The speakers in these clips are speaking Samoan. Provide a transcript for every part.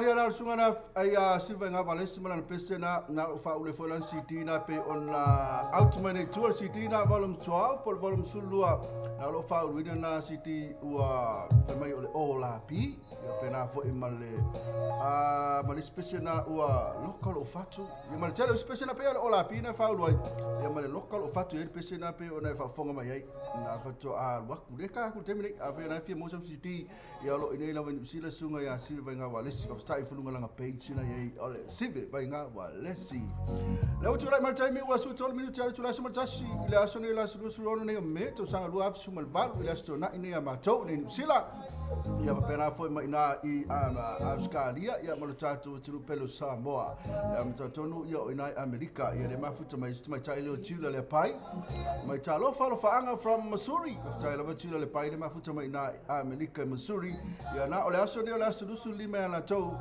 malia la suga na ai a Siva i ngā valesi ma lana pese na na o whaule fo lan CD na pe on out mai nei tua CD na volume 12 po volume 12 na o lo whauluina na CD ua fai mai o le o la pi ia pe na fo i ma le ma le pese na ua loka lo fatu ia ma le tele pese na pe o le o la pi na whaulu ai ia ma le loka lo fatu e pese na pe o na e whafonga mai ai na whato a waku le ka ku temine a fe na fia mo sa CD ia lo inei lava ni sila sunga ia Siva i ngā walesi ka whastai fulunga langa page na iei o le Siva i ngā walesi. Le ua tūlai mai taimi ua su tolu minuti ale tūlai suma tasi i le aso nei la sulu sulu ono nei o me tau sanga lua afi suma le valu i le aso tōnai nei a mātou nei New Zealand. Ia wapena foi mai nā i Australia ia ma lo tātou tunu pelo Samoa. Ia ma tonu ia o inai Amerika ia le mafuta mai mai tai leo tula le pai. Mai talofa alofaanga from Missouri. Faafetai lava tula le pai le mafuta mai nā Amerika i Missouri. Ia na o le aso nei o le aso lusu lima ia latou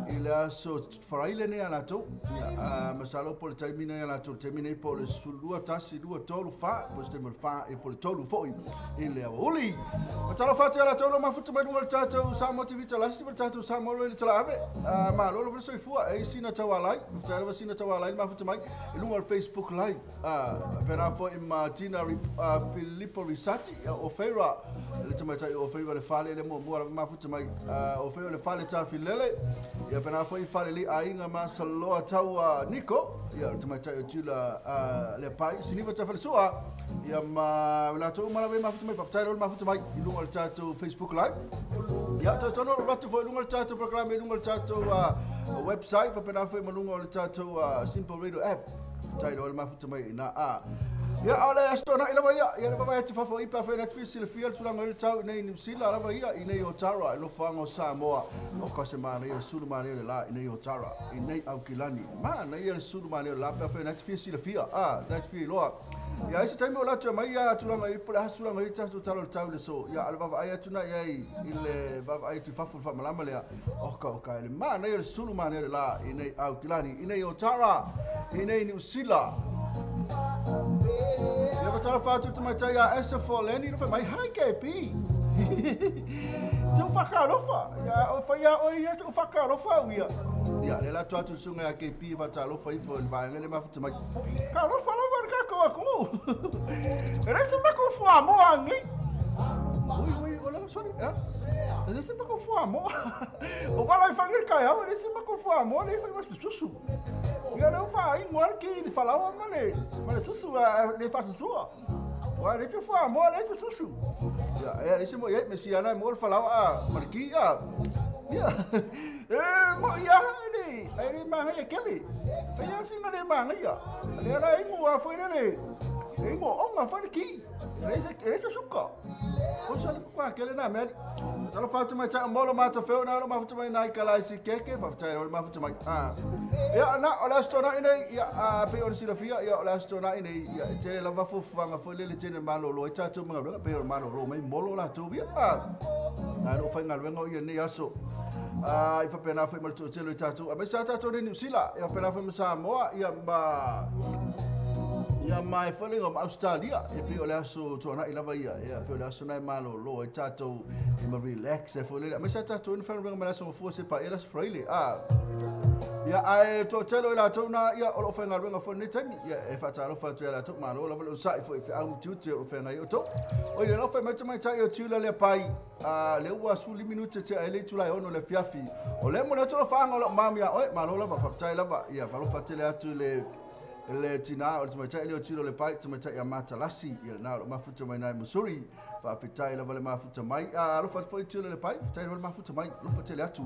i le aso faraile nei a latou. Ia masalo po le taimi nei a latou le taimi nei po le 12 1 2 3 4 po se taimi o le 4 ia po le 3 foi i le aoauli. Matalofa atu ia latou lo mafuta mai luga o le tatou Samoa TV Talasi ma le tatou Samoa Radio Talaave. Malo lava le soifua e sina taualai. Faafetai lava sina taualai le mafuta mai i luga o le Facebook Live. Pena foi ma Tina Filippo Risati o Feira le tamaitai o Feira le fale le muamua lava mafuta mai o Feira le fale tafilele ia pena foi fale li aiga ma Saloa taua Nico ia le tamaitai o Tula le pai siniva tafalesua ia ma latou uma lava mafuta mai faafetai lava le mafuta mai i luga o le tatou Facebook Live ia tau o ratu foi i luga o le tatou programe i luga o le tatou website faapena foi ma luga o le tatou Simple Radio app. Tai loa le mafuta mai ina a. Ia o le aso tōnai lava ia, ia le vavae atu fafo i pa whai natu fia silafia le tulaga i le tau i nei New Zealand lava ia i nei Otara i lofaga o Samoa. O ka se mana ia le sulu mana ia le la i nei Otara i nei Aukilani. Mana ia le sulu mana ia le la pa whai natu fia silafia a natu fia iloa. Ia ai se taimi o latu e mai ia tulaga i po le aso tulaga i tatou tala o le tau le so. Ia ale vavaai atu na ia i le vavaai atu i fafo le whaamalama lea. O ka o ka ele mana ia le sulu mana ia le la i nei Aukilani i nei Otara i nei New Zealand. Ia patara whātu te maitai a Esther Forleni no mai hi KP. Te whakalofa. Ia o whai o ia te whakalofa ia. Ia le la atu sunga a KP whatalofa ifo le vaenga le mafuta mai. Ka lofa lava ka ko aku. Ere se mako fua mo angi. Ui ui ola sorry. Ya. Ere se mako fua mo. O wala i whangir kai au ere se mako fua mo le whai masu susu. Ia leo wha ingoa ki le falawa ma le susu le fasusua. Wa le se fua mo le se susu. Ia le se mo ia me si ana mo le falawa a ma le ki a. Ia. E mo ia le ai le ma ia kele. Ia si ma le ma ia. Le ra ingoa foi le. Ingoa onga foi le ki. Le se suka. O sa le kwa kele na meri. Talo fatu mai ta molo ma ta feo na lo mafuta mai nai kala si keke fafutai lo mafuta mai. Ia na o le aso tōnai nei ia a pe o le silafia ia o le aso tōnai nei ia e tele lava fuafuaga foi le tele malōlō ai tatou ma galuega pe o le malōlō mai molo latou ia na no faigaluega o ia nei aso i faapena foi ma le toatele i tatou a maise a tatou nei New Zealand ia faapena foi ma Samoa ia ma ia mai foi le ma Australia e pe o le aso tōnai lava ia ia pe o le aso nai malōlō ai tatou e ma relax e foi le maise a tatou ina faigaluega ma le aso mafua se pa e le aso Friday ia ae toatele o i latou na ia o loo faigaluega foi lenei taimi ia e faatalofa atu ia latou malo lava le osa'i foi feau tiute o feagai o tou o i le fai mai tamaitai o tiula le pai le ua 15 minute te ai le itulai ono le fiafi o le mo le atu faaga o lau mami a oe malo lava faafetai lava ia falofa tele atu le tina o le tamaitai le o tilo le pai tamaitai a Matalasi ia na o mafuta mai nai Missouri faafetai lava le mafuta mai alofa foi tilo le pai faafetai lava le mafuta mai alofa tele atu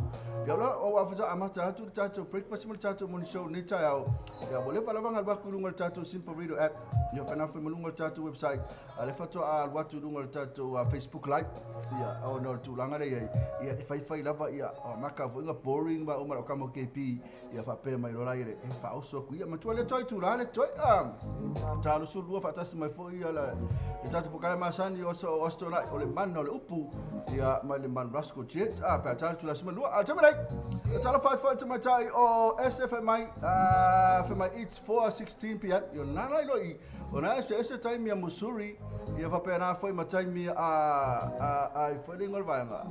ia o o afuta amata atu le tatou breakfast ma le tatou morning show nei taeao ia ua leva lava galu atu i luga o le tatou Simple Radio app ia faapena foi ma luga o le tatou website a le faatoa alu atu i luga o le tatou Facebook Live ia ona o le tulaga lea iai ia e faifai lava ia o maka foi nga boring ma uma o kamo KP ia faapea mai lola ia le e faaoso aku ia matua le toe tula le toe talusu lua faatasi mai foi ia le tatou pokale masani o aso Aso Toonai o le mana o le upu ia mai le man Rascal Jet a pe tala tula sima lua a tama nei tala fa fa tama tai o SFMI FMI it's 4:16 pm yo na lai lo i o na se se time ya Missouri ia fa pe na foi ma time a a i foi le vaega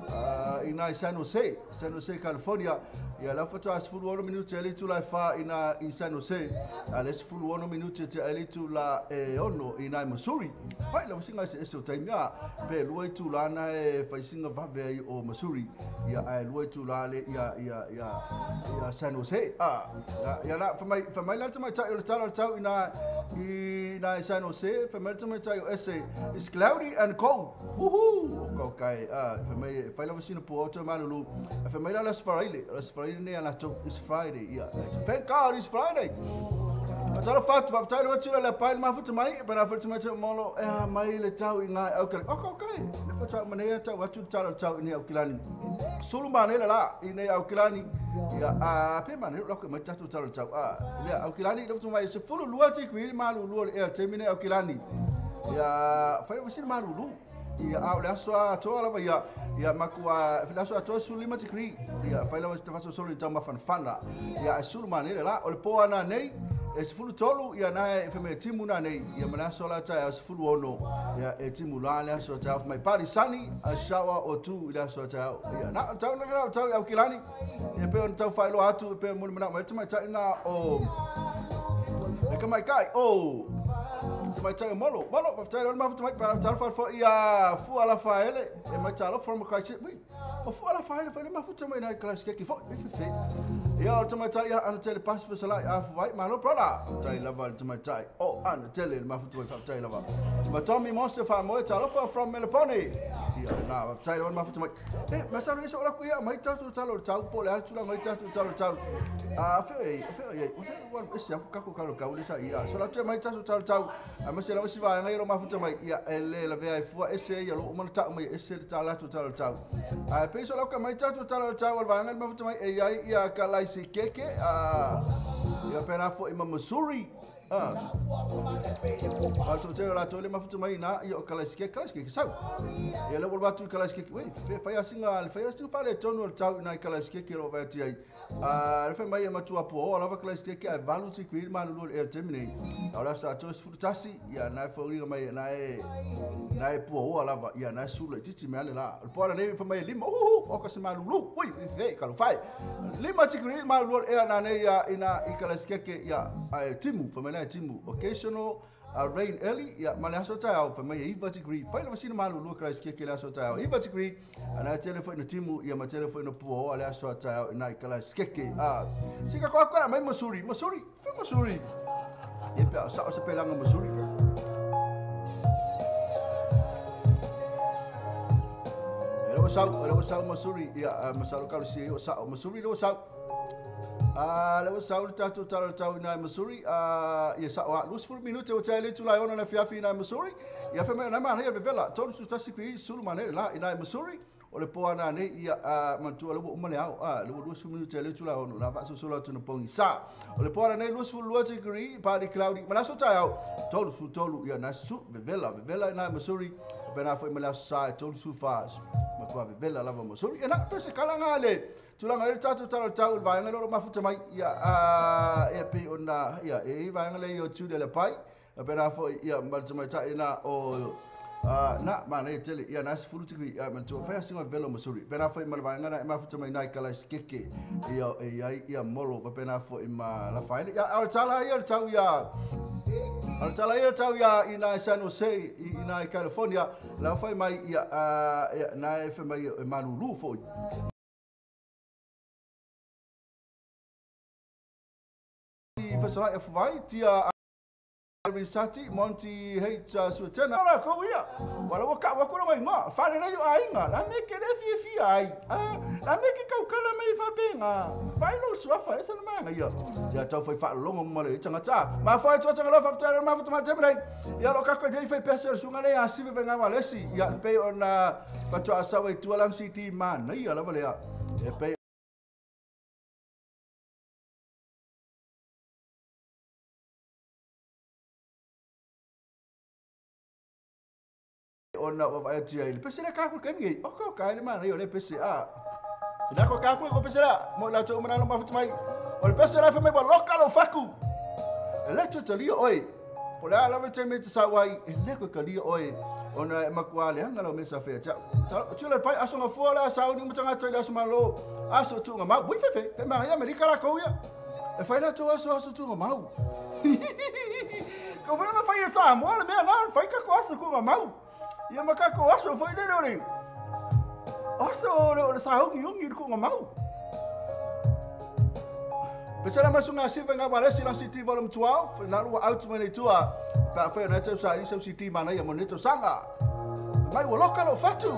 i na San Jose San Jose California ia la fa ta 16 minute ele tula fa ina i San Jose a le 16 minute te ele tula e ono i na Missouri fai la singa se se time ya pe lua tula na e fai singa va ve o Missouri ia a lua tula le ia ia ia ia San Jose a ia la fa mai la mai tai o le tala tau ina i na San Jose fa mai mai tai o ese it's cloudy and cold. Woohoo! Okay, fa mai fai la sina po o malulu fa mai la las Friday las Friday ne ala to it's Friday yeah. Thank God it's Friday. Tala fatu fa tai lo tula la pai ma futu mai pa na futu mai te molo e mai le tau i ngai okay okay le fa tau mane tau atu tala tau ni au kilani sulu mane la i nei au kilani ia a pe mane lo ko mai tatu tala tau a le au kilani le futu mai se fulu lua ti kui malu lua e te mine au kilani ia fa va sin malu lu ia a le aso a toa lava ia ia makua le aso a toa sulu lima tikri ia fa lava te faso solo tau mafanafana ia sulu mane la o le po ana nei e sefulu tolu ia na e feme timu na nei ia mana sola ta e sefulu ono ia e timu la le aso ta mai party sunny a shower or two le aso ta ia na tau na tau au kilani ia pe on tau fai lo atu pe mo mana mai mai ta na o e ka mai kai o mai tai molo molo ma tai ma mai pa ta fa fa ia fu ala fa ele e mai ta lo from kai chi o fu ala fa ele fa ma fu ta mai na class ke fo e fe ia o ta mai ia ana tele pas fa sala a fu vai malo brother tai lava ta mai tai o ana tele ma fu fa tai lava ma Tommy Monster fa mo ta lo fa from Melbourne ia na tai ma fu mai e ma sa so la ku ia mai ta tu ta lo tau po le tu la mai ta tu ta lo tau a fe fe e o e se ka ko ka lo ka le sa ia so la tu mai ta tu ta lo tau a ma se la si va ngai ro ma fu mai ia ele la vea fua ese ia lo uma ta mai ese ta la tu ta lo tau a pe so la ka mai ta tu ta lo tau va ngai ma fu mai e ia ia ka lai si keke a ia pera fo i ma Missouri a tu te la tu le ma fu mai na ia ka lai si keke sau ia le wa tu ka lai si keke we fe fa ia singa le fa ia singa fa le tonu tau na ka lai si keke ro va ti ai a le fe mai ma tua po la va ka lai si keke a valu ti kui ma lu e temine ala sa tu fu tasi ia na fo ri mai na e na e po ala va ia na su le titi me ale la po ala nei fa mai lima o ka se ma lu ui fe ka lo fai lima ti kui ma lu e na nei ia ina i ka lai si keke ia a timu fa mai na timu occasional rain early ia ma le aso tau fa mai iva degree fai la sina malu lu Christ ke le aso tau iva degree ana telefone timu ia ma telefone po ale aso tau na kala skeke a sika kwa kwa mai Missouri Missouri fa Missouri e pe sa se pelanga Missouri e lo sa Missouri ia masalo ka si o sa Missouri lo sa le o sa tatu tau na Missouri ia sa o lus full minute o tele tu la ona na fiafi na Missouri ia fe mai na ma ia vela tolu su tasi kui sulu mane la ina Missouri o le po ana nei ia mantua le uma le au le lus full minute le tu la ona la va so so la tu no pongi sa o le po ana nei lus full degree party cloudy ma la so tau tolu su tolu ia na su vela vela ina Missouri bena foi ma la sa tolu su fa ma kwa vela lava Missouri e na pese kala ngale tulanga ele tatu tala tau vai ngalo lo mafuta mai ia a e pe ona ia e vai ngale yo tu le pai bena fo ia ma ta ina o na ma nei tele ia na fulu tiki ia ma tu fa singa velo Missouri bena fo ma vai ngana mafuta mai nai kala skeke ia ia ia molo bena fo ma la fa ia al tala ia tau ia al tala ia tau ia ina San Jose ina California la fa mai ia na e fa mai malulu fo Fasala F vai tia Risati Monty H Suetena la ko ia wala waka wako mai ma fa le yo ainga la me ke le fi fi ai la me ke kau kala me fa benga fa lo swa fa esa ma ia ia tau foi fa longo mo le tanga ta ma fa to tanga lo fa ta ma fa ma te ia lo ka ko dei fa pese sunga le asi ve nga wale si ia pe ona pa to asa we tualang city ma nei la vale ia e pe ona vaavaai atu ai le pese lea kaku le kaimi o ka ka le manaia o le pese a ina ko kaku ko pese la mo la tou manalo mafuta mai o le pese la fai mai ua loka lou faku e le toe talia oe po o le a lava le taimi e te sau ai e le koe talia oe ona e makuā leaga lau mea sa fai ia te a'u tio le pai aso gafua o le a sauni uma tagata i le aso malō aso tuugamau ui fefe pe magaia Amerika lakou ia e fai latou aso aso tuugamau Kau mea na fai e Samoa le mea na fai kako aso tuugamau ia ma kako aso foi lele o le aso o le saogiugi i le tuugamau. Pesela mai suga siva nga walesi la CD volume 12 na lua out mai nei tua pe a fai ona e tau saili sau CD manaia mo lenei tausaga. Mai ua loka lou fatu.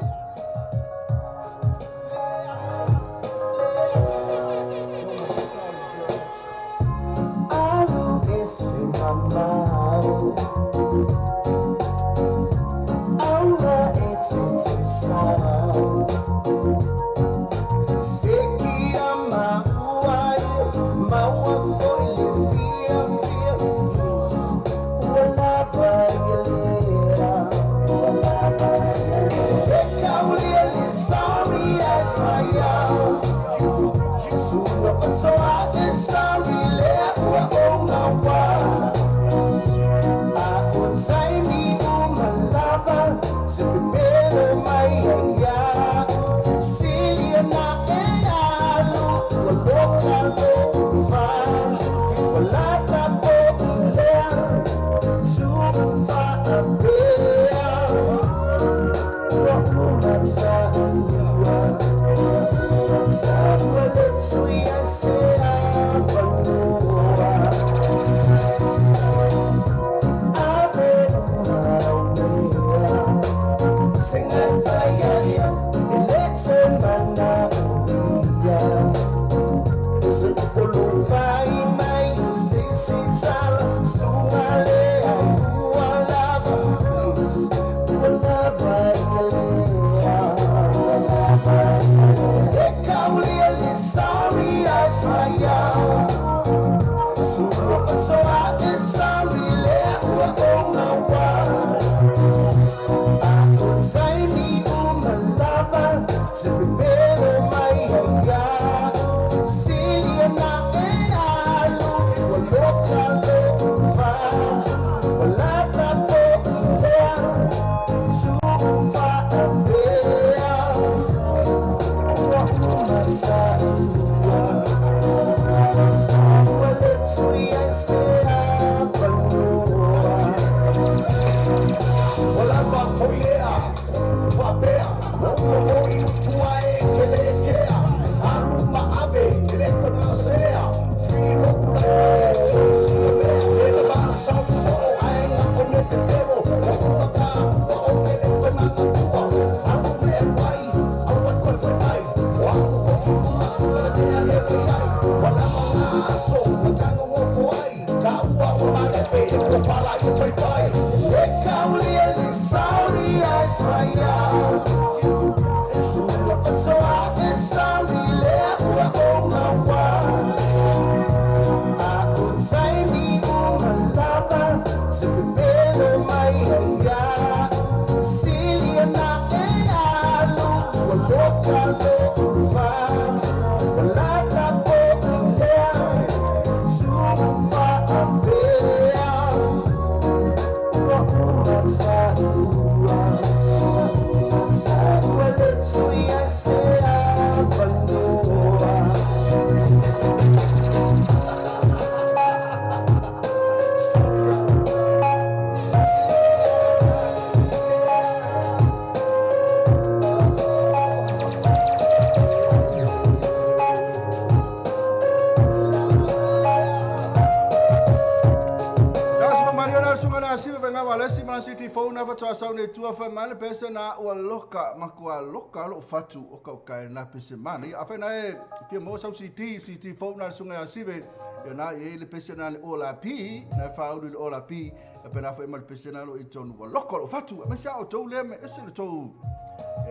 Pese na ua loka makua loka lo fatu o ka kai na pese mani a fena e fia mo sau CD CD fou na sunga sive ya na e le pese na le ola pi na fa u le ola pi e pena fa mal pese na lo i tonu ua loka lo fatu ma sa o tou le me ese le tou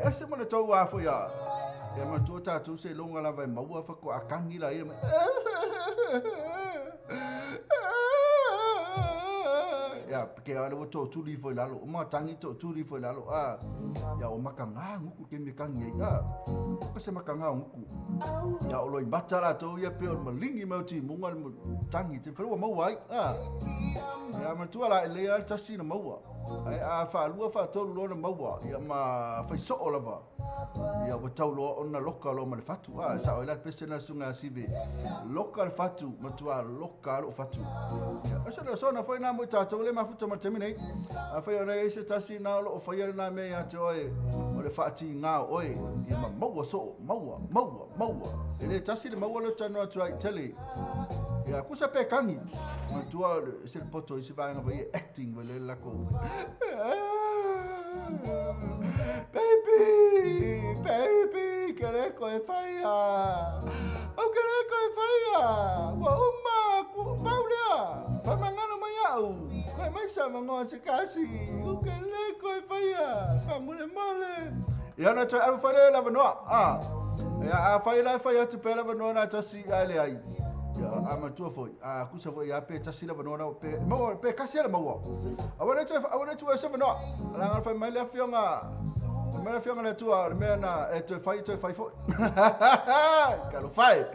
ese mo le tou a fo ya e ma tu ta tu se longa la vai maua fa ko akangi la e ya Ia ke ale ua tootuli ifo i lalo, uma tangi tootuli ifo i lalo a. Ia o makanga nguku ke me kangi ai a. O se makanga o nguku. Ia o loi mata latou ia pe o le malingi mai o timuga le tangi te wharua maua ai a. Ia matua la e lea le tasi na maua. Ai a whaalua whaatolu loa na maua ia ma whaisoo lava. Ia ua tau loa ona loka loa ma le fatu. A sao ai la le pese na suga sive. Loka le fatu, matua loka lou fatu. Ia o se lesona foi na mo i tatou le mafuta ma le taimi nei. Afai ona i ai se tasi na o loo faia lena mea ia te oe, o le faatiga o oe, ia ma maua soo, maua, maua, maua. E le tasi le maua lea ou te talanoa atu ai, tele. Ia kusa pe kagi, matua se le poto i se vaega foi e acting foi lele lakou. Baby, baby, ke le koe faia. Au ke le koe faia. Ua uma, ku pau lea. Faamagalo mai au. Koe mai sa mangoa se kasi. U ke le koe faia. Faamolemole. Ia na toe ave fai le avanoa. Ah. Ia a fai la fai atu pe le avanoa na tasi a le ai. Ia a matua foi. A kusa foi a pe tasi le avanoa na pe maua pe kasi le maua. Aua ne toe aua ne toe se avanoa. Ala ngal fai mai le afioga fai mai le afioga le Atua o le mea na e toe fai toe fai foi. Talofa e.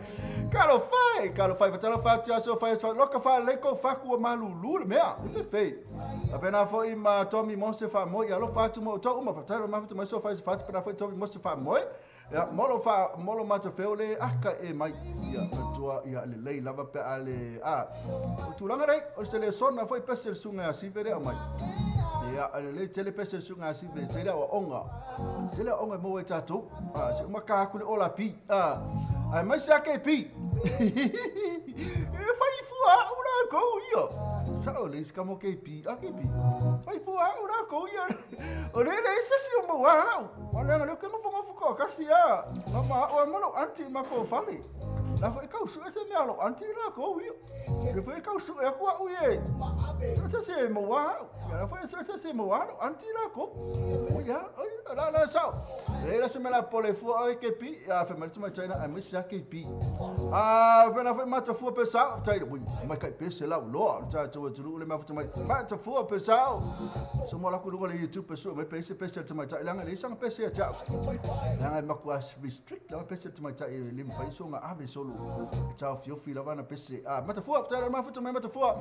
Talofa e. Talofa e. Fatalofa atu aso fai aso loka fa lei ko faku ua malulu le mea. E fefe. A pena foi ma Tommy Mose faamoe. Alofa atu mo outou uma. Faafetai lo mafuta mai so fai se fatu pena foi Tommy Mose faamoe. Ia molo fa molo matafeo le aka e mai. Ia matua ia lelei lava pe a le a. O tulaga nei o se lesona foi pese le suga ia sive le mai. Ia lelei tele pese le suga ia sive tele aoaoga. Tele aoaoga e maua e tatou. A se uma ka aku le ola pi. A ai mai se ake pi. E fai fua au lakou ia. Sao le isi ka mo KP. A KP. Fai fua au lakou ia. O le le isi si o maua au. Ma le le ke ngofo ngofo ko kasi a. Ma ma au a malo anti ma ko fale. La foi kau su se mea lo anti lakou ia. Le foi kau su e ku au ie. Se se se maua au. La foi se se se maua lo anti lakou. O ia, la la sao. Le la se mea la pole fua ai KP. A fe mai te mai China ai mai se a KP. A pena foi mata fua pe sao. Tai ui mai kai pe se lau loa. Ta tu tu le mafuta mai. Mata fua pe sao. So mo la ku le YouTube pe su mai pe se pe se te mai tai langa le sanga pe se cha. Langa maku as restrict la pe se te mai tai le mfai so nga ave solo. Ta fio fi la vana pe se. A mata fua tai mafuta mai mata fua.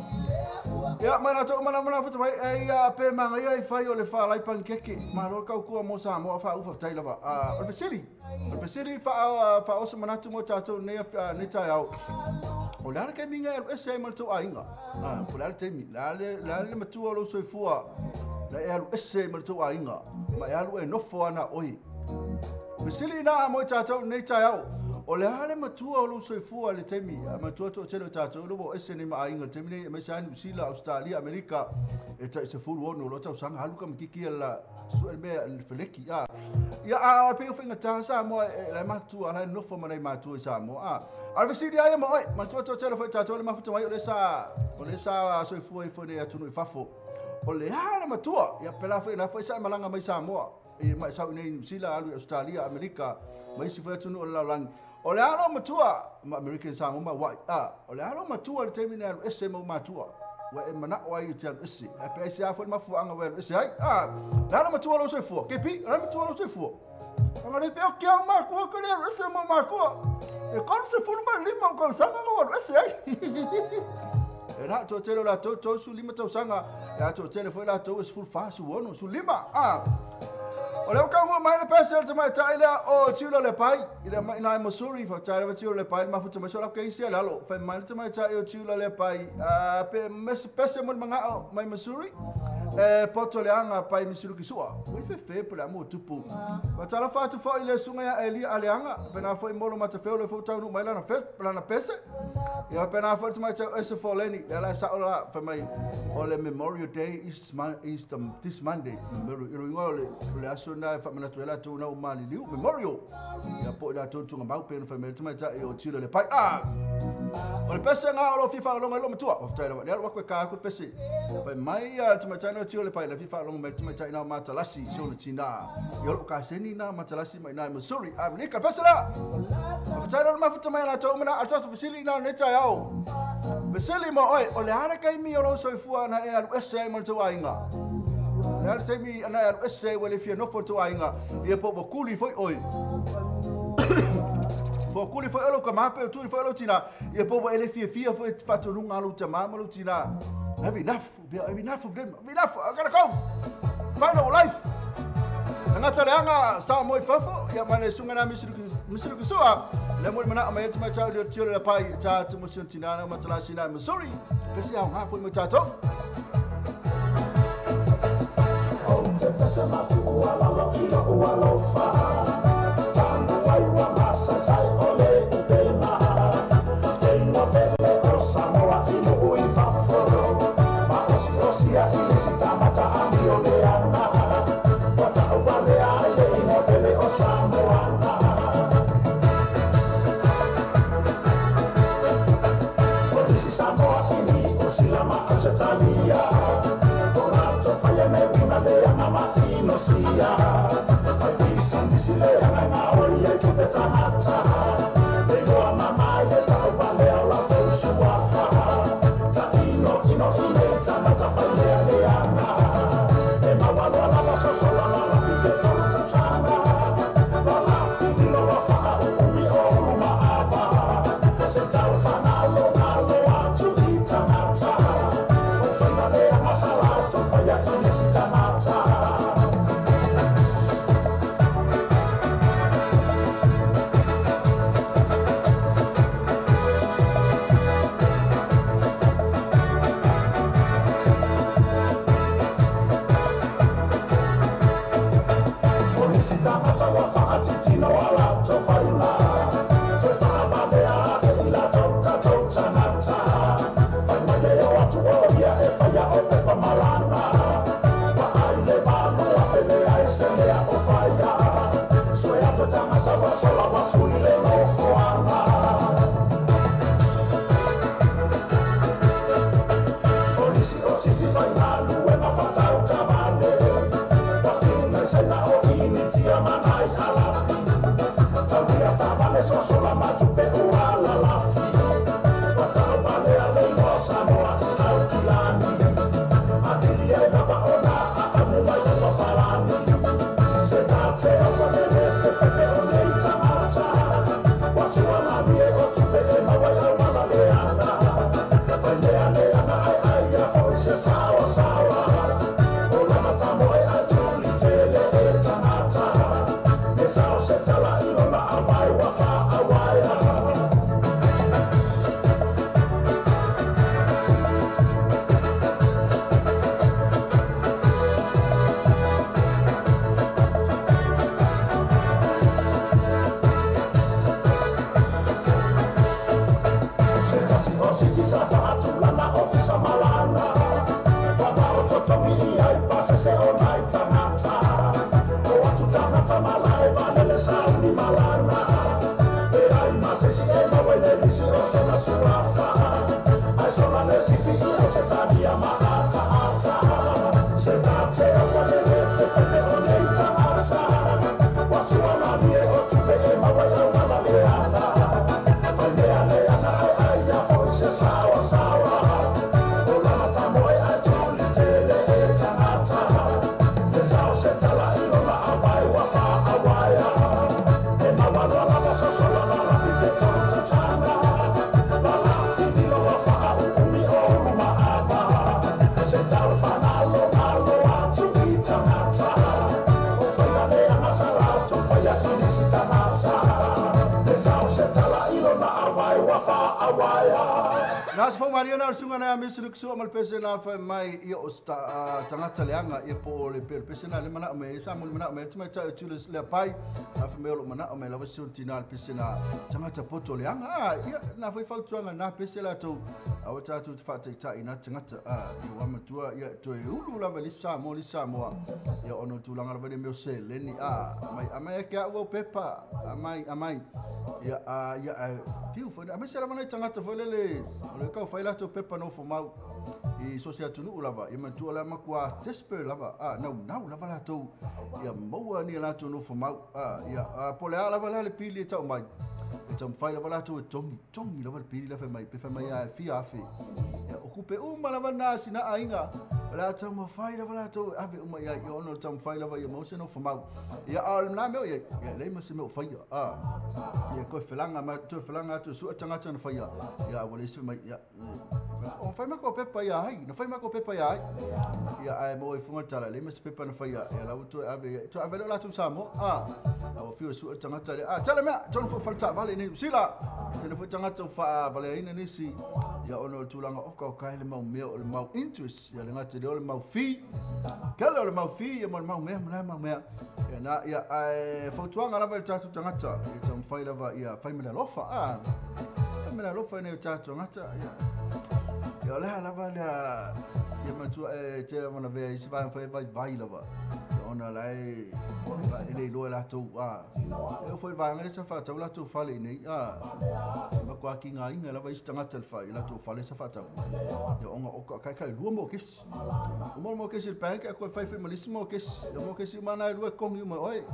Ia mai na to mana mana futa mai ai a pe manga ia i fai o le fa lai pankeke. Ma lo kau kua mo sa mo fa ufa tai lava. A o le fesili. O le fesili fa fa osa manatu mo tatou nei nei taeao. O le a le taimi e alu ese ai ma le tou aiga. A po o le a le taimi, le a le le a le matua o lou soifua na e alu ese ai ma le tou aiga, ma e alu e nofo ana oe. Fesili ina mo i tatou nei taeao, o le a le matua o lou soifua i le taimi, a matua toatele o tatou le ua o ese nei ma aiga i le taimi nei, aemaise lava Niu Sila, Ausetalia, Amerika, e tai 16 loa tausaga, alu ka makiki la sue le mea le feleki, a. Ia, a pei o faigata Samoa, e la e matua, la e nofo ma nai matua i Samoa, a. A o le fesili lava ia ma oe, matua toatele foi tatou le mafuta mai o le sa, o le sa soifua ifo nei atunuu i fafo. O le a le matua, ia pela foi la foi sa e malaga mai Samoa, e mai sau i nei Niu Sila, alu i Ausetalia, Amerika, ma isi foi atunuu o le lalolagi. O le a lou matua, ma American Samoa ma Hawaii, a, o le a lou matua i le taimi na e alu ese mau matua, ua e manao ai e te alu ese, ae pe aisea foi le mafuaaga ua e alu ese ai, a, o le a lou matua o lou soifua, KP, o le a le matua o lou soifua? Ona le pe oki au makua ke le alu ese mau makua, e 35 ou tausaga na ua alu ese ai. E na toatele o latou 35 tausaga, e a toatele foi latou e 14, 16, 15, a. O lea ua taunuu mai le pese o le tamaitai lea o Tiula Lepai i le mai ina i Missouri. Faafetai lava Tiula Lepai i le mafuta mai. So lau keisi a lalo. Fai mai le tamaitai o Tiula Lepai, pe pese mo le mangao mai Missouri. E poto leaga pai Misiluki sua. Ui fefe po le amu o tupu. Faatalofa atu foi i le susuga ia Elia Aleaga. Pena foi Molo Matafeo le foi taunuu mai lana, fe, lana pese. Ia pena foi le tamaitai o Ese Foleni. Lea la e sao la fai mai o le Memorial Day is, is the, this Monday. Memorial, i lo ingoa o le, o le aso na e faamanatu ai latou na ua maliliu. Memorial. Ia po i latou tugamau pe na fai mai le tamaitai o Tila le pai. Ah! O le pese ngā o lo fia whaalonga i lo matua. Faafetai lava. Lea alu aku e kā aku le pese. Fai mai a le tamaitai na o Tila le pai. Le fia whaalonga mai le tamaitai na o Matalasi i se ona tinā. Ia o lou kaseni na Matalasi mai nā i Missouri. Amerika. Le pese lea! Faafetai lava le mafuta mai a latou uma na. A le tatou fesili ina o lenei taeao. Fesili mo oe, o le ara kaimi o lou soifua na e alu ese ai ma le tou aiga. Le ala taimi ana e alu ese ai ua le fia nofo le tou aiga, ia po ua kuli foi oe. Po kuli foi o lou tamā pe o tuli foi o lou tinā, ia po ua e le fiafia foi faatonuga a lou tamā ma lou tinā. Have enough, have enough of them, have enough, I gotta go. Find our life. Tagata leaga sa mo i fafo, ia ma le susuga na Misilukusua, le mo le manao mai atu mai tau le tio le pai ta te mo sion tinana ma tala sina Missouri. Pese au ngā foi mo tātou. Ou te pese matu ua lalo i lo ua lofa. Tanu ai ua masai o le upena. Te ingoa pele o Samoa i nuu i fafo. Ma osi osia i le sita mata ami o le ana. Ua tau valea ai le ingoa pele o Samoa. O nisi Samoa i ni o sila ma Australia. O latou faia me una leaga ma inosia. Fai pisinisi leaga e gaoi ai tupe tagata. Le igoa mama i le tauvalea o latou suafa. Taʻino ino i nei tagata failealeaga. E maualoa lava sosola lalafi pe tolu tausaga. Lalafi lilo loa faauumi o ulu maava. Se tau fagalogalo atu i tagata. O faiga leaga sa latou faia i nisi tagata. O nisi tagata ua faatitino a latou faiga. Toe faavalea ae i latou tatou tagata. Fai mai le o atu o ia e faia o pepa malaga. Vaai le 8,000 leai se mea o faia. Sue atu tagata ua sola ua sui le nofoaga. O nisi o sifi faigaluega faatau taavale. Ua fiu saina o Initia ma nai Alapi. Taulia taavale sosola ma tupe ua lalafi. Ua tauvalea le igoa o Samoa i Aukilani. Atili ai lava ona aamu mai o papalani. Se tate au le fepepe o nei tagata. Ua tuamalie o tupe e maua ai auala leaga. Failealeaga ai aia foi se saoasaoa. O lama tamoe ae tuli tele e tagata. Le sao se tala i lona auvae ua faauaea. Se tasi o sifi sa faatulana ofisa malaga. Ua maototogi i ai pasese o nai tagata. O atu tagata malae valele sauni malaga. E ai ma se isi e maua i le lisi o sona suafa. Ae sola le sifi i Ausetalia ma ataata. Se tate aua le le fepepe o nei tagata. Ua tuamalie o tupe e maua ai auala leaga. Failealeaga ai aia foi se saoasaoa. O lama tamoe ae tuli tele e tagata. Le sao se tala i lona auvae ua faauaea. E maualoa lava sosola lalafi pe tolu tausaga. Lalafi lilo loa faauumi o ulu maava. Se tau fagalogalo atu i tagata. O faiga leaga sa latou faia i nisi tagata. Le sao se tala i lona auvae ua faauaea. Na se fau maria na le susuga na Misilukusua ma le pese na fai mai ia o tagata leaga ia po o le pe le pese na le manao mai sa mo le manao mai tamai tau Julius le pai a fai mai o lo manao mai lava si tina le pese na tagata poto leaga ia na foi fautuaga na pese latou aua tatou te faataitai na tagata ia ua matua ia toe ulu lava le Samoa le Samoa ia ona o tulaga lava le mea o seleni mai amai e ke au au pepa amai amai ia ia fiu foi amai se lava nai tagata foi lele o le kau fai latou pepa no fo mau i so se atunuu lava ia matua le makua desperate lava nau nau lava latou ia maua ni latou no fo mau ia po le a lava la le pili e tau mai E taumafai lava latou e togi togi lava le pili la fai mai pe fai mai a e fia afe ia o kupe uma lava na sina aiga o le a taumafai lava latou e ave uma i ai ia ona o le taumafai lava ia maua se nofo mau ia a o le na mea o i ai ia e leai ma se mea o faia a ia toe felaga ma toe felaga atu e sua tagata na faia ia ua leai se mai ia o fai makou pepa ia ai na fai makou pepa ia ai ia ae maua i fuga le tala e leai ma se pepa na faia ia la ua toe ave toe ave lea o latou Samoa a a ua fiu e sue le tagata lea a tele mea tonu foi faletaavale i nei Niu Sila tele foi tagata ua faavaleaina nisi ia ona o le tulaga oka oka e le mau mea o le mau interest ia le gata lea o le mau fee kele o le mau fee ia ma le mau mea ma le mau mea ia na ia ae fautuaga lava i le tatou tagata ia taumafai lava ia fai ma le alofa a fai ma le alofa i nai o tatou tagata ia ia o le a lava lea ia matua e tele lava na vea i se vaega fai vaivai lava ia ona la e e le iloa e latou a e oo foi i vaega lea sa faatau latou fale i nei a e matua tigaina lava isi tagata i le fa i latou fale sa faatau ia ona o ka kai lua mokesi uma le mokesi i le bank ae koe fai foi ma le isi mokesi ia mokesi uma na e lua e togi uma e oe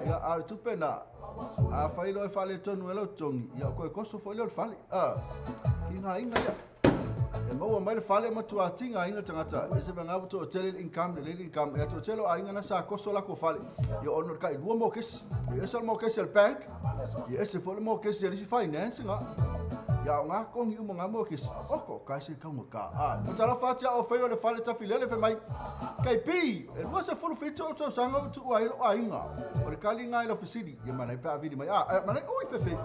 ia a o le tupe na a fai loa e faaletonu ai lau togi ia o koe koso foi lea o le fale a tigaina ia E maua mai le fale matua tigaina le tagata e se vaega ua toatele le income lelei le income e toatele o aiga na sa koso lako fale ia ona o le tailua mokesi ia ese o le mokesi a le bank ia ese foi le mokesi a le isi finance ga ia o ngā kongi uma ngā mokesi oko ka ese kaunga ka a o talofa atu ia o fai o le fale tafilele fai mai kai pi e 27 o tausaga o tuua ai lou aiga o le kali ngā i lau fesili ia manai pe a vili mai a manai oi fefe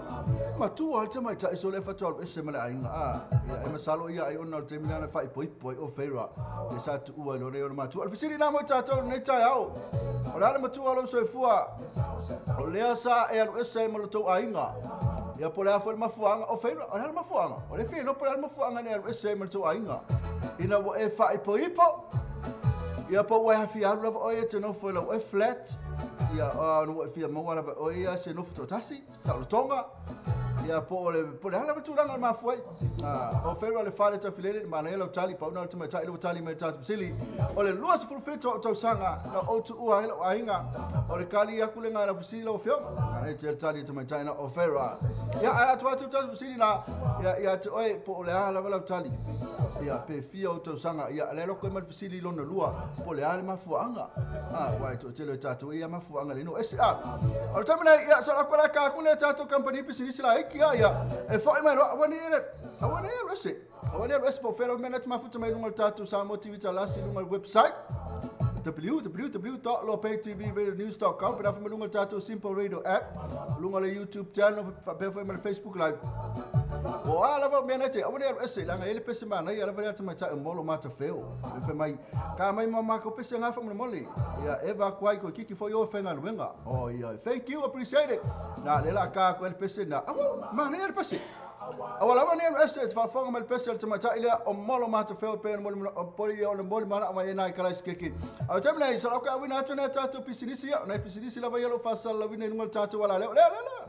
matua le tamaitai so le faatoa alu ese ma le aiga a ia e masalo ia ai ona o le taimi lea na faaipoipo ai o Feira ia sa tuua i lona ia ona matua. O le fesili la mo i tatou i lenei taeao, o le a le matua o lou soifua o lea sa e alu ese ai ma lo tou aiga? Ia po o le a foi le mafuaaga o Feira, o le a le mafuaaga? O le fia iloa po o le a le mafuaaga na e alu ese ai ma le tou aiga ina ua e faaipoipo? Ia po ua e fia alu lava oe e te nofo i lau oe flat, ia ona ua e fia maua lava e oe ia se nofo toatasi, saolotoga, ia po o le po o le a lava tulaga o le mafua ai. O Feira le fale tafilele le manaia lau tali pauna o le tamaitai ua tali mai tatou fesili. O le 27 o tausaga na ou tuua ai lau aiga o le kali aku le ngai lau fesili lau afioga. Manaia tele tali a tamaitai na o Feira. Ia ae atu atu tatou fesili na ia ia te oe po o le a lava lau tali. Ia pe fia o tausaga ia le loko mai le fesili lona lua po o le a le mafuaaga. Ua e toatele o tatou ia mafuaaga le no ese a. O le taimi nei ia so la kola ka ku le tatou company pisinisi la iki a ia e foi mai loa aua nei le aua nei alu ese aua nei alu ese po o fea lau mea na te mafuta mai luga o le tatou Samoa TV Talasi luga o le website www.lopaytvradionews.com pe na foi mai luga o le tatou Simple Radio app luga o le YouTube channel faapea foi ma le Facebook Live. O a lava o mea na te aua nei alu ese leaga e i ai le pese manaia lava lea tamaitai o Molo Matafeo e fai mai ka mai ma makou pese nga faamolemole ia eva aku ai koe kiki foi o faigaluega oh ia thank you appreciate it na le la ka aku ai le pese na aua manaia le pese aua lava nei alu ese e te faafofoga mai le pese a le tamaitai lea o Molo Matafeo e pei ona moli poli ia ona moli manao mai ai nai kalaisi keke a o le taimi nei sa lau ka auina atu nai a tatou pisinisi ia o nai pisinisi lava ia o lo o faasalalauina i luga o le tatou alaleo lea lea lea.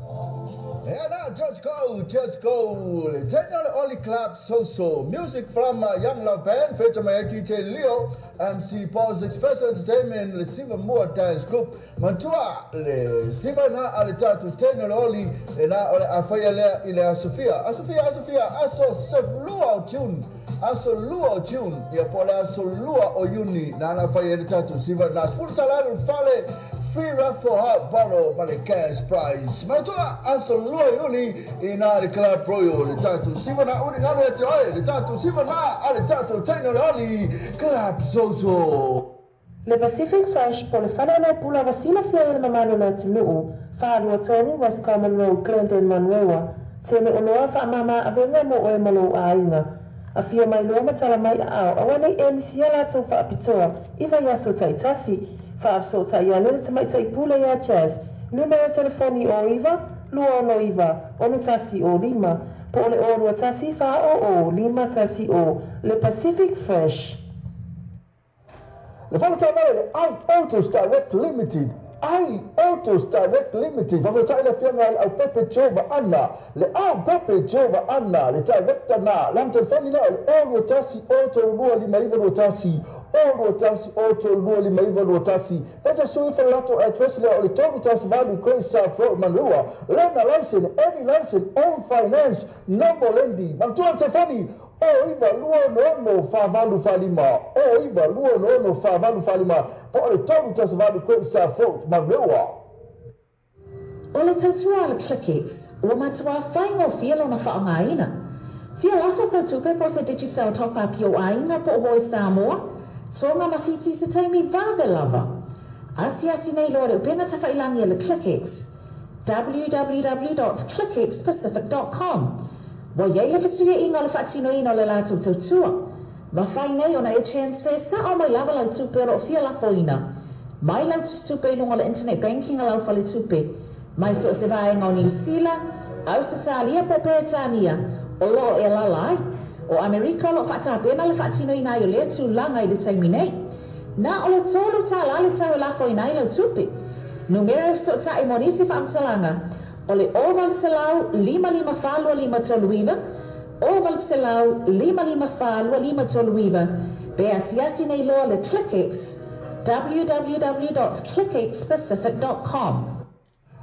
Ea na, just go, just go, le taimi o le Oli Club Social Music from Young Love Band feature mai ai DJ Leo, MC Paul's Express Entertainment, le Siva Mua Dance Group. Manatua le siva na a le tatou taimi o le Oli, lena o le a faia lea i le aso fia, aso fia, aso fia, aso 12 o June, aso 2 o June, ia po o le aso 2 o Iuni, nana faia ai le tatou siva na $10 le fale. Free raffle hot bottle ma le cash prize. Manatua aso 2 Iuni i nā le Club Royal le tatou siva na uri galu e te oe le tatou siva na a le tatou teina o le Oli Club Social. Le Pacific Fresh po o le fale o nai pula ua silafia ai e le mamalu o le atunuu, 423 Roscommon Road, Glendon, Manurewa. Tele oloa faamama avega mo oe ma lou aiga. Afio mai loa ma tala mai aao aua nei e misia latou faapitoa i vaiaso taitasi. Faafesootai ane le tamaitai pule iā Jazz, numera telefoni o 9 269 61 o 5, po o le o 21 4 o 5 1 o, le Pacific Fresh. Le fale taavale le I Autos Direct Limited, I Autos Direct Limited, faafetai le afioga i le Aupepe Jova Anna, le Aupepe Jova Anna, le director na, lana telefoni lea o le 0 2 1 0 3 2 5 9 2 1, O 21 o 32 59 21. Pesa sui falato address lea o le 318 Great South Road Manurewa. Lena license, any license, own finance, number lendi. Mantua telefoni o iva lua nono fa valu falima. O iva lua nono fa valu falima. Po o le 318 Great South Road Manurewa. O le tautua le ClickX, ua matua whaingo fia lona whaongaina. Fia lafo sau tupe po se Digicel top up yo ainga po o Voi Samoa, tonga mawhiti se taimi vave lava. Asiasi nei loa le upena tawhailangi e le ClickX, www.clickxpacific.com. Wa iei le whasuia inga le whaatino ina o le lātou tautua. Mawhai nei ona e transfer sa o mai lava lau tupe o loo fia lafo ina. Mai lau tupe i lunga le internet banking a lau fale tupe. Mai so se vaenga o Niu Sila, Ausitalia po Peretania, o loo e lalai. O Amerika o loo whaatapena le whaatino ina i o lea tūlanga i le taimi nei. Nā o le tōlu tā la le tau e lafo ina i lau tupe. Numera e so ta e monisi whaamtalanga, o le o valselau lima lima whalua lima toluiva, o valselau lima lima whalua lima toluiva, pe asiasi nei loa le ClickX, www.clickxpacific.com.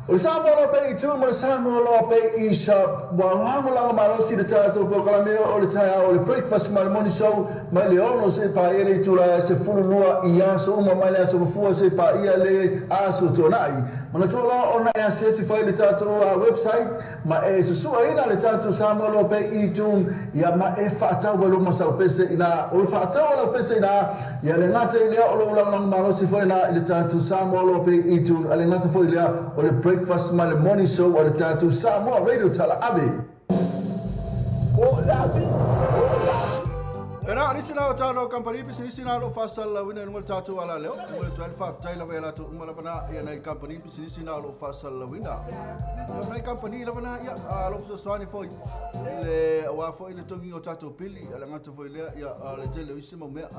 O le Samoa loa pe i tū ma le Samoa loa pe i sa ua lagolago malosi le tatou polokalame o le taeao o le breakfast ma le morning show mai le 6 se paia le itula se 12 i aso uma mai le aso mafua se paia le aso tuanai. Manatua loa ona e asiasi fai le tatou website ma e susuaina le tatou Samoa loa pe i tū ia ma e faatau ai luma saupese ina o le faatau ai laupese ina ia le gata i lea o lou lagolago malosi foi ina i le tatou Samoa loa pe i tū a le gata foi lea o le breakfast ma le morning show o le tatou Samoa Radio Tala Ave. Era nisi na o tātou company pisinisi na lo whaasala wina nunga le tātou ala leo. Mo le tuai whaatai lava e latou uma lava na ia nei company pisinisi na lo whaasala wina. Ia nei company lava na ia lo fesoasoani foi le aua foi le togiga o tatou pili a le gata foi lea ia le tele o isi mau mea.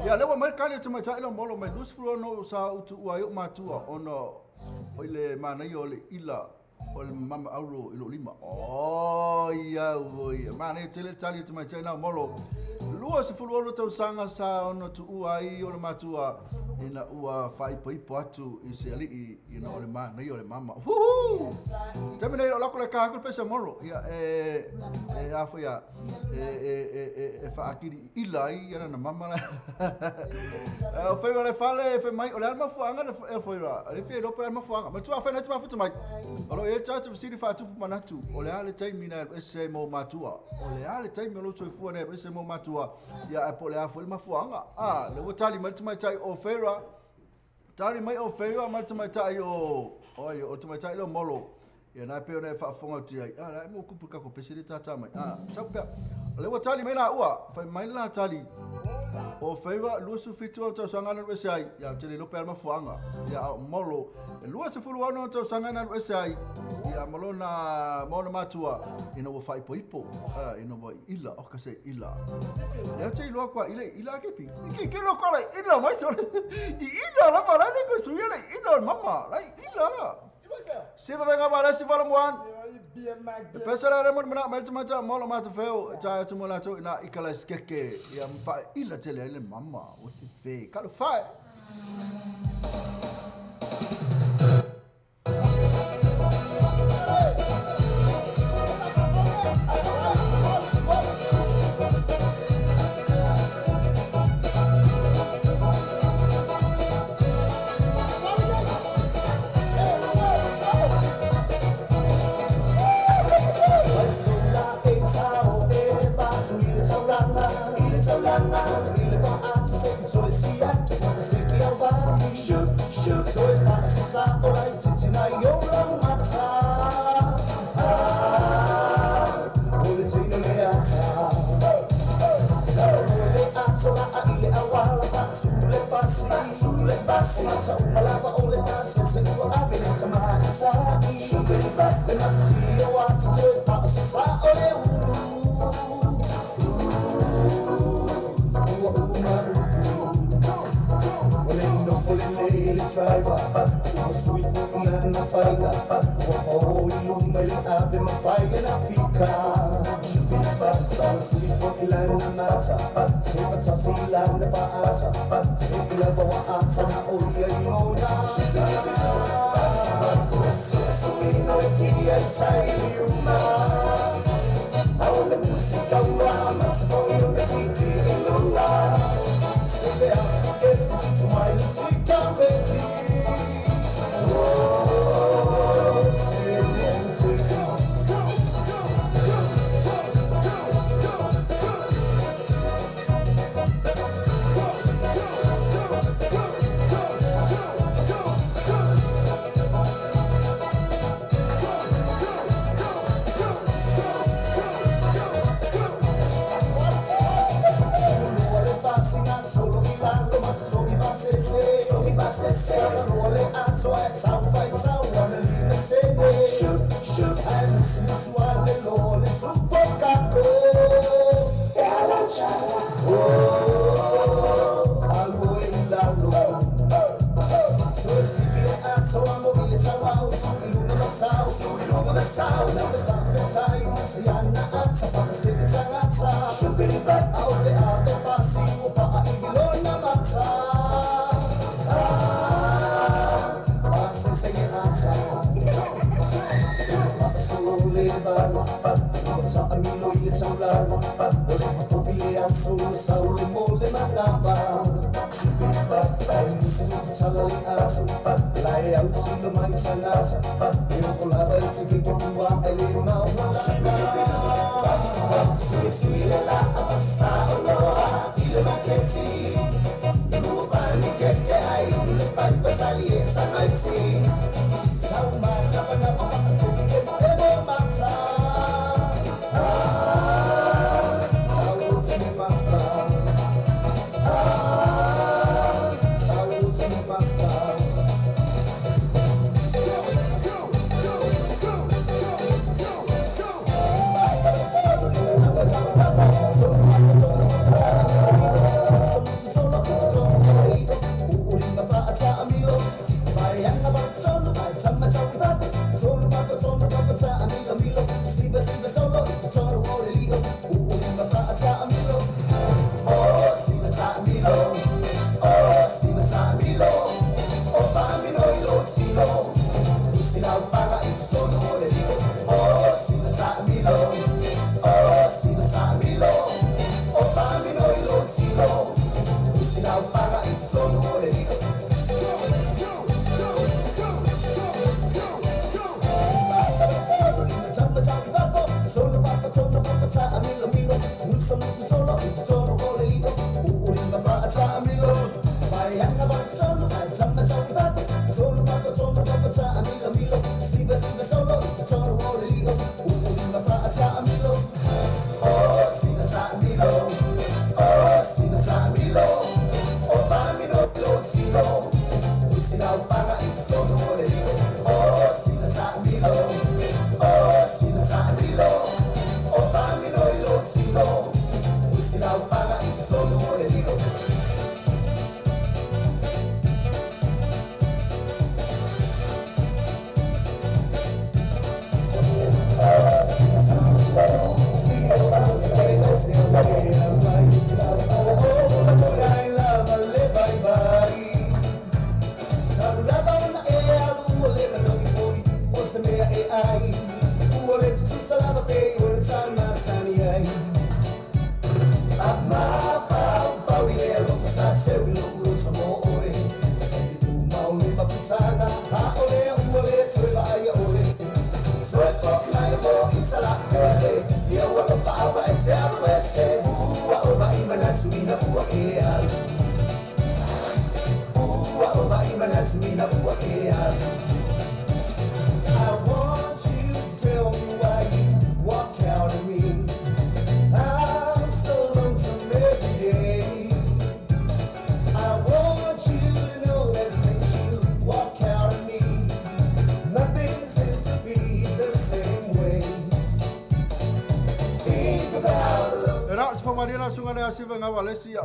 Ia lea ua mai le kali o tamaitai lau molo mai 26 sa utuua ai o matua ona o ile manaia o le ila o le mama auro i loo lima. O ia ua manaia tele le tali o tamaitai lau molo. 26 tausaga sa ona tuua ai o le matua ina ua faaipoipo atu i se alii ina o le manaia o le mama. Huhu! Taimi nei o lako le kahaku le pesa molo. Ia e afo ia e faakili ila ai ia na mama la. O whai le fale e whai mai o le alma fuanga le e whai ra. Le fia lopo le alma fuanga. Ma tua whai nei te mafuta mai. O lo e tātou siri whaatupu manatu. O le ale taimi na ese mo matua. O le ale taimi o lo soifua na ese mo matua. Ia e po le afo le mafuanga. Ah, le ua tali mai te maitai o whaira. Tali mai o whaira mai te maitai o oi o te maitai lo molo. Ia nai peo nei whaafonga tu ai. Ah, lai mo kupu kako pese le tātā mai. Ah, sau pea. O le ua tali mai la ua. Whai mai la tali. O whaira, 27 o tausaga na ese ai. Ia te le lope al mafuanga. Ia o molo. 26 o tausaga na ese ai. Ia malona maona matua. Ina ua whaipoipo. Ina ua ila. O kase ila. Ia te iloa kua ila ila kepi. Ki ki lo kola ila mai so. I ila la mala ni ko suia le ila mama. La ila. Siva venga wala siva la muan. Pesa la lemon mana mai tama molo ma te feo ta tu mola to ina ikala skeke ia mpa ila tele le mama o te fe. Ka lo fa.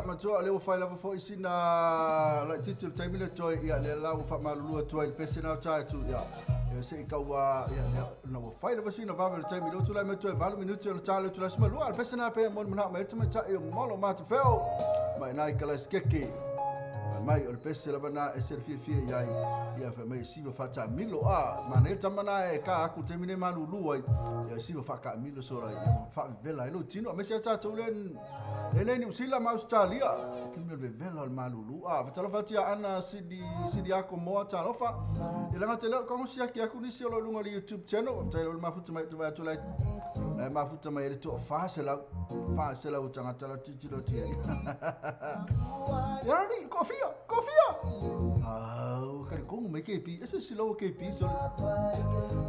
Matua le fai lava foi sina la titi o taimi le toi ia le la fa malulu atu ai pese na tai tu ia Ia se i kau ia na ua fai lava sina vave le taimi leo tulai mai toe 8 minuti ona tā le tulai sima lua. Le pese nā pea mo ni mana mai te tamaitai o Molo Matafeo mai nai Kalasikeke. Fai mai o le pese lava na e se fiafia i ai. Ia fai mai e siva faatamilo. A manaia le tama na e ka aku taimi nei malulu ai. Ia siva faakamilo sola ia faavevela ai lou tino. Aemaise ai tatou le lenei Niu Sila ma Ausetalia. Ke mea o le vevela o le malulu. A fatalofa atu ia Ana Sidi Sidiako Moa talofa. Ia laga te leo kago siaki aku nisi o lo luga o le YouTube channel. Faafetai le mafuta mai te vai atu lai. Lai mafuta mai le toa 400 o tagata la tilotilo atu i ai. Ia ni, kofia, kofia. Au, ka kongo mai KP. Ese silo o KP so.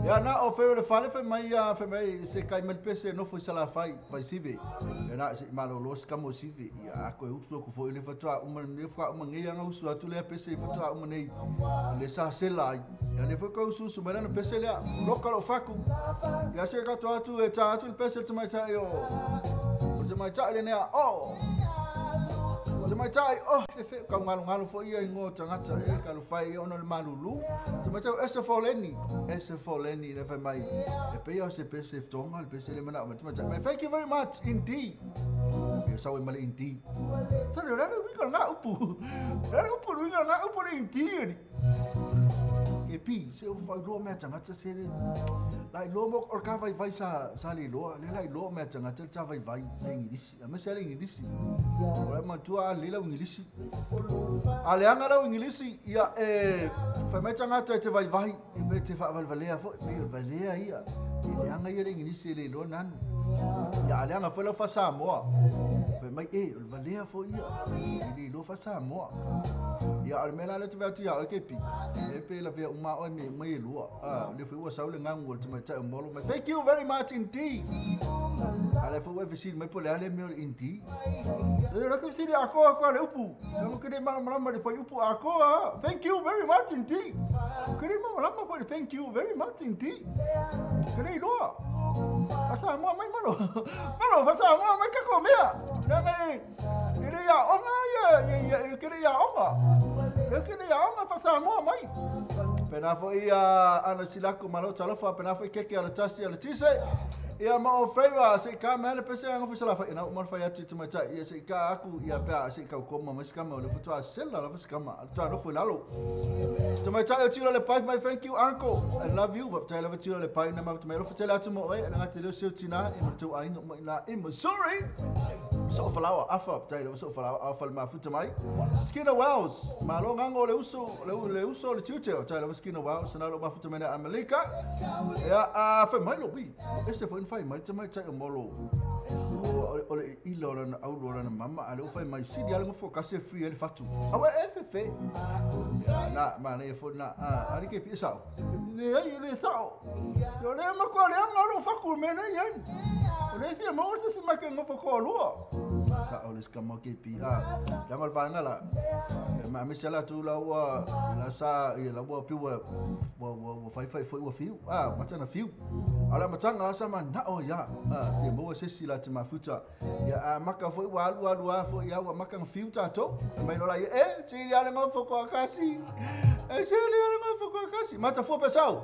Ia na o feo le fale fai mai ia fai mai se kai mai pese no foi sala fai fai sive. Ia na se malo los kamo sive. Ia ako e usu ko foi le fatua uma ne fa uma ngi anga usu atu le pese fatua uma nei. Le sa sela ai. Ia le foi ka usu usu mai lana pese lea. Loka lo faku. Ia se ka to atu e ta atu le pese le tamaitai o. O tamaitai le nea. Oh. Tamaitai, oh, fe fe, kau ngalo ngalo fo ia ingo tagata e ka fai ia ona le malulu. Tamaitai o ese foleni, ese foleni le fai mai. E pe ia se pese tonga le pese le mana o tamaitai. Mai thank you very much indeed. Ia sau e male indeed. Tare rara wika ngā upu. Rara upu wika ngā upu le indeed. E pi, se o fai loa mea tagata se le. Lai loa mo o ka vai vai sa sa le loa, le lai loa mea tagata le sa vai vai le ingilisi. A me se le ingilisi. O le matua a le lau ingilisi. A le anga lau ingilisi ia e fai mai tagata e te vai vai e pe te whaavalvalea foi, pe o valea ia. E le anga ia le ingilisi e le loa nanu. Ia a le anga foi lau fa Samoa. Fai mai e, o le valea foi ia. E le loa fa Samoa. Ia o le mea la le te vea atu ia oe ke pi. E pe la vea uma oe me mai e lua. Le foi ua sau le ngangu o le tamaitai o Molo mai. Thank you very much indeed. A le foi ua fesili mai po le ale mea o le indeed. E la ke fesili akoa akoa le upu. Ngangu ke ne malamalama le fai upu akoa. Thank you very much indeed. Ke ne malamalama foi le thank you very much indeed. Ke ne iloa. Fasa moa mai malo. Malo fasa moa mai kako mea. Nanga e e le ia onga ia ia ia ke le ia onga. Le ke le ia onga fasa moa mai. Pena foi ia ana silako malo talofa pena foi keke ala tasi ala tise. Ia ma o favor se ka mele pese anga foi sala fa ina uma fai atu te tamaitai ia se ka aku ia pea se ka koma mai skama le futua sela la skama ta no foi lalo. Tamaitai o tira le pai mai thank you uncle. I love you. But tell tira le pai na ma te melo tele atu mo e nga te le seu tina e mo tu ai no na in Missouri. So falawa afa tele so falawa afa ma futa mai. Skinner Wells malo ngango le uso le uso le tiute tele Skinner Wells na lo ma futa mai na Amerika. Ia a fa mai lo bi. Este foi fai mai tamaitai o Molo. O le ila o lana aulu o lana mama a le o fai mai sidi ale ngofo ka se free ele fatu. Awa e fe fe. Ia na ma ne fo na a ari ke pi sao. Ne ai le sao. Yo le ma ko le anga lo faku me ne ai. O le fia mo se ma ke ngofo ko lua. Sa o le skama ke pi a. Ya mal vanga la. Ma me sala tu la ua la sa ia la ua pi ua ua fai fai foi ua fiu. A matana fiu. Ala matanga sa ma na o ya. A fia mo se si la te mafuta. Ia a maka foi ua alu alu a foi ia ua maka fiu tatou. Mai lola ia e se ia le ngofo ko akasi. E se ia le ngofo ko akasi. Mata fo pesau.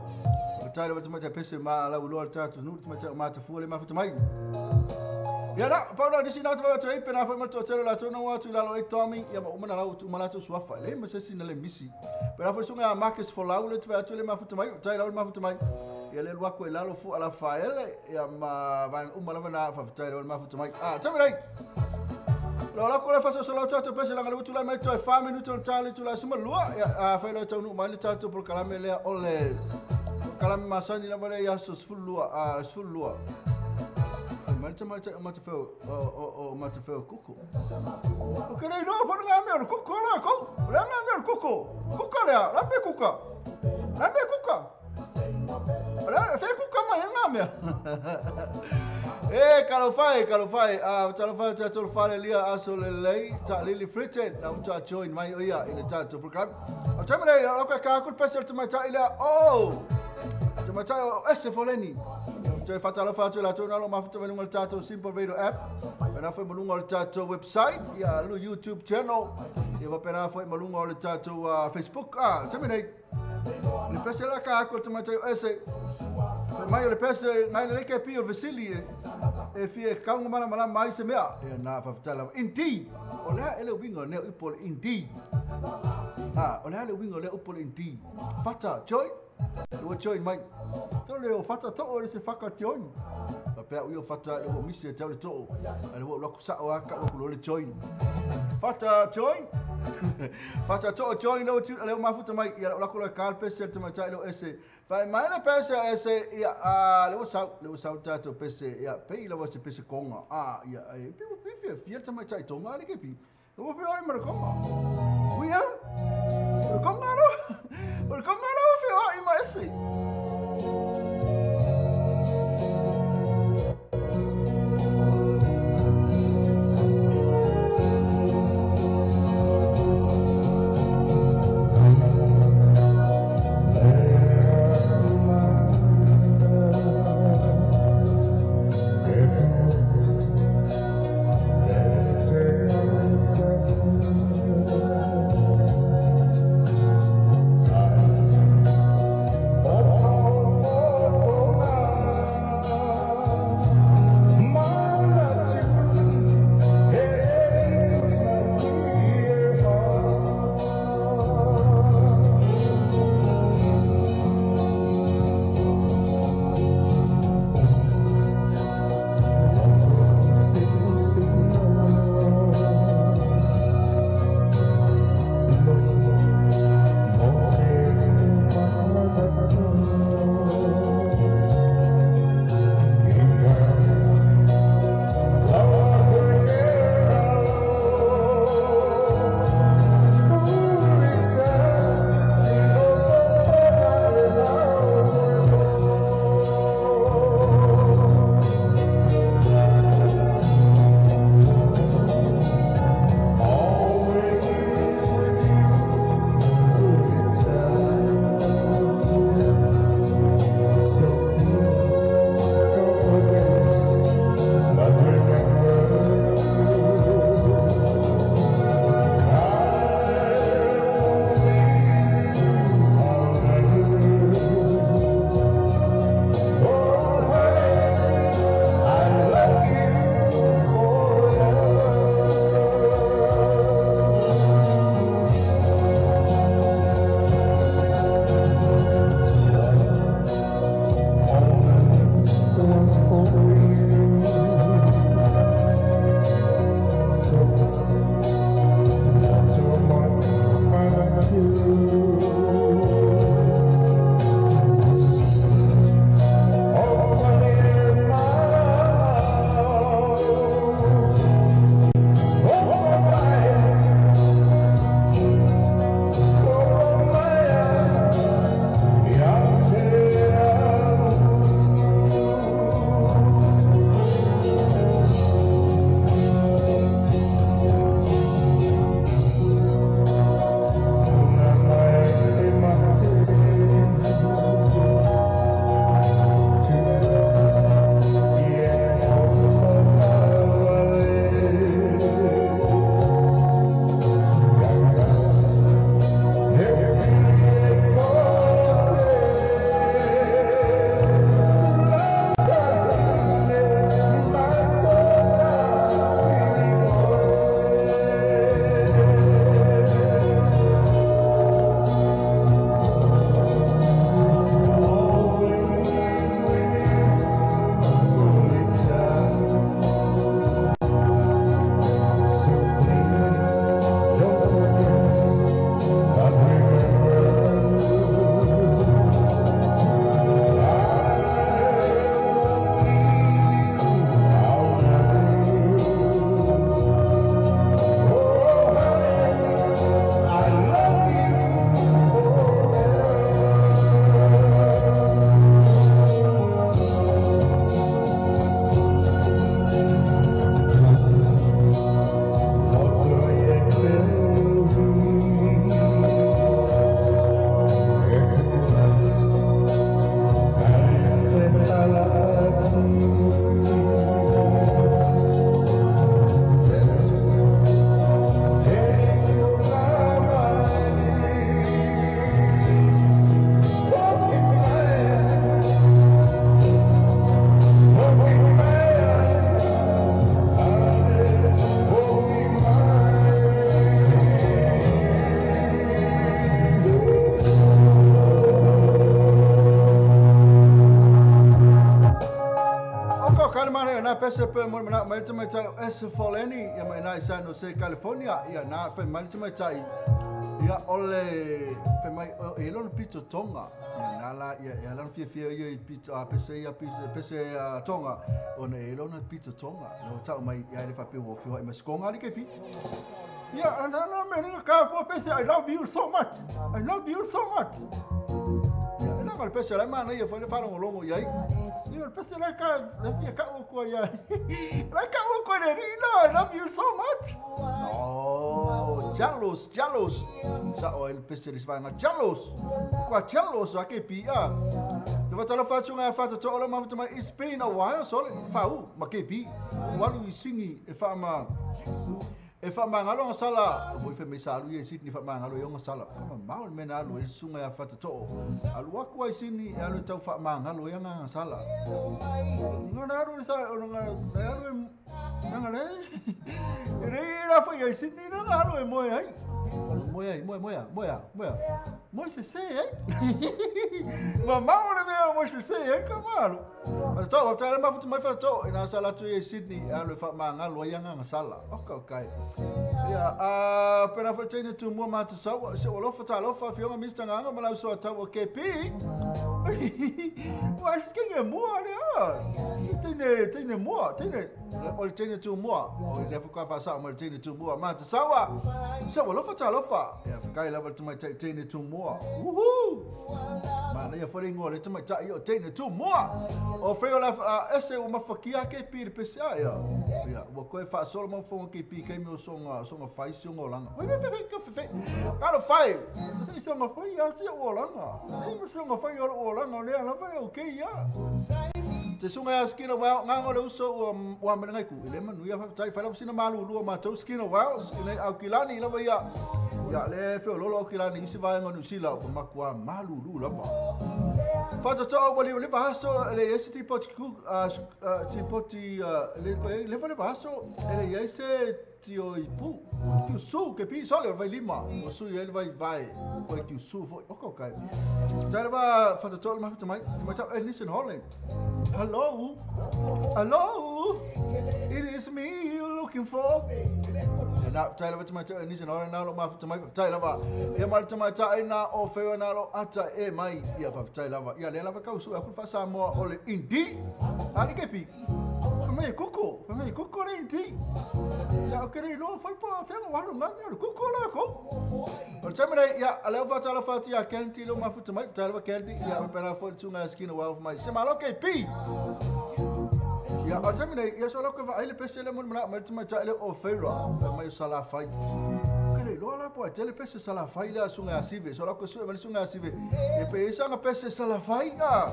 O tai le mata pese ma la ulo tatu nu mata mata fo le mafuta mai. Ia la, paula nisi na te vai atu pena foi mato tele la tona atu la lo e Tommy ia ma uma la utu mala tu suafa le ma se sina le misi. Pena foi sunga Marcus Folau le te vai atu le mafuta mai, tai la le mafuta mai. Ia le luako e lalo fu ala faele ia ma vai uma la na fa tai le mafuta mai. Ah, tell me right. Lo la ko le faso solo tatu pese la ngale tu la mai toi 5 minuto tali tu la suma lua ia a fai lo tau nu mai le tatu por kalame le ole. Kalame masani la male ia so sfulua a sfulua. Mata mata mata feo o mata feo kuku. O que nei no pon nga me kuku la ko. La nga me kuku. Kuku la la me kuka. La me kuka. La fe kuka ma nga me. E kalofai kalofai a talofai ta tolfale lia aso le lei ta Lily Fritted na uta join mai oia i le tatou program. O tamere la ka ka ku pese te mata ila oh. Te mata o ese foleni. Toe fatalofa atu la tona lo mafuta malunga le tatou Simple Radio app. Pena foi malunga le tatou website, ia lo YouTube channel. Ia pena foi malunga le tatou Facebook. Ah, terminate. Le pese la ka ko te mai ese. Mai o le pese ngai le ke pi o vesili e fie kaunga mana mana mai se mea. E na fa tala indeed. O le ele wingo ne upo le indeed. Ah, o le ele wingo le upo le indeed. Fata joy. Ua joy mai. To le o fata to o le se faka joy. Pa pea ui o fata le o misi e tau le to. Ale o loko sa o aka o le joy. Fata joy. Fata to joy no tu le o mafuta mai ia o lako le kal pese te mai tai lo ese. Fa mai le pese ese ia a le o sau tato pese ia pe la o se pese konga. Ah ia e pe pe fia te mai tai tonga le ke pi. O pe oi mara konga. Ui a. O konga no. O konga no fe oi mai ese. Oh. pese pe mo mana mai te mai tai S Foleni ia mai nai San Jose California ia na fe mai te mai tai ia ole fe mai e lo pito tonga ia na la ia ia la fia fia ia pito a pese ia pese tonga ona e lo pito tonga no tau mai ia le fa pe wo fio mai skonga li ke pi ia ana no me ni ka po pese I love you so much I love you so much ia la mal pese la mana ia foi le fa longo ia ia pese la ka la fia ka o ko ia la ka o ko le no I love you so much no jealous jealous sa o el pese le va jealous kwa jealous a ke pi a te va tala fa tunga fa to ola ma mai it's been a while so fa u ma ke pi walu singi e fa ma e fa mangalo sala mo fe me salu ye sit ni fa mangalo yo sala fa ma me na lo sunga ya fa to alu wa sini alu tau fa mangalo ya nga sala no na ru sa no nga na ru nga le re ra fa ye sini na alu e mo ai mo ai mo mo mo mo mo se se ai ma le me mo se se ai kamalo mas to wa ma fu mai fa to ina sala tu ye Sydney alu fa mangalo ya nga sala okay okay ia a pena fa tene tu mo ma te sa se o lo fa ta lo fa fionga Mr Nganga ma la so ta o KP wa se ke mo ale a tene tene mo tene o tene tu mo o le fa ka fa sa mo tene tu mo ma te sa wa se o lo fa ta lo fa ia kai la va mai tene tu mo uhu ma le fa ringo le mai ta yo tene tu mo o feo la ese o ma fakia KP le PCA ia ia o ko fa so mo fo KP ke mi songa songa fai songa langa we we we we ka lo fai songa fai ya se o langa e mo songa fai o langa le la fai o ke ya te sunga ya skina wa nganga le uso wa me ngai ku le manu ya fa tai fa la sina malu lu ma to skina wa ina au kilani la ya ya le fe lo lo kilani isi va ngonu sila o makwa malu lu la ba fa to o le va so le ese tipo ku tipo ti le le fa le va so le ese ti o ipu tu su ke pi so le vai lima o su ele vai vai o tu su foi o okay tai va fa to ma fa mai mai ta listen Holland hello hello it is me you're looking for na tai lava mai ta listen Holland na lo ma fa mai tai lava ia ma ta mai ta na o fe na lo ata e mai ia fa tai lava ia le lava ka su a fa sa mo o le indi ali ke pi me koko me koko le indi ia o kere no fai pa fe wa lo ngai lo koko la ko o tsamre ia ale fa ta la fa ti a kenti lo ma fu mai ta la kenti ia pera fo tsunga skina wa mai se malo ke pi ia o tsamre ia so lo ko va ile pese le mo ma mai ta le o feira mai sala fai kere lo la po tele pese sala fai la sunga sive so lo ko su sunga sive e pe isa nga pese sala fai a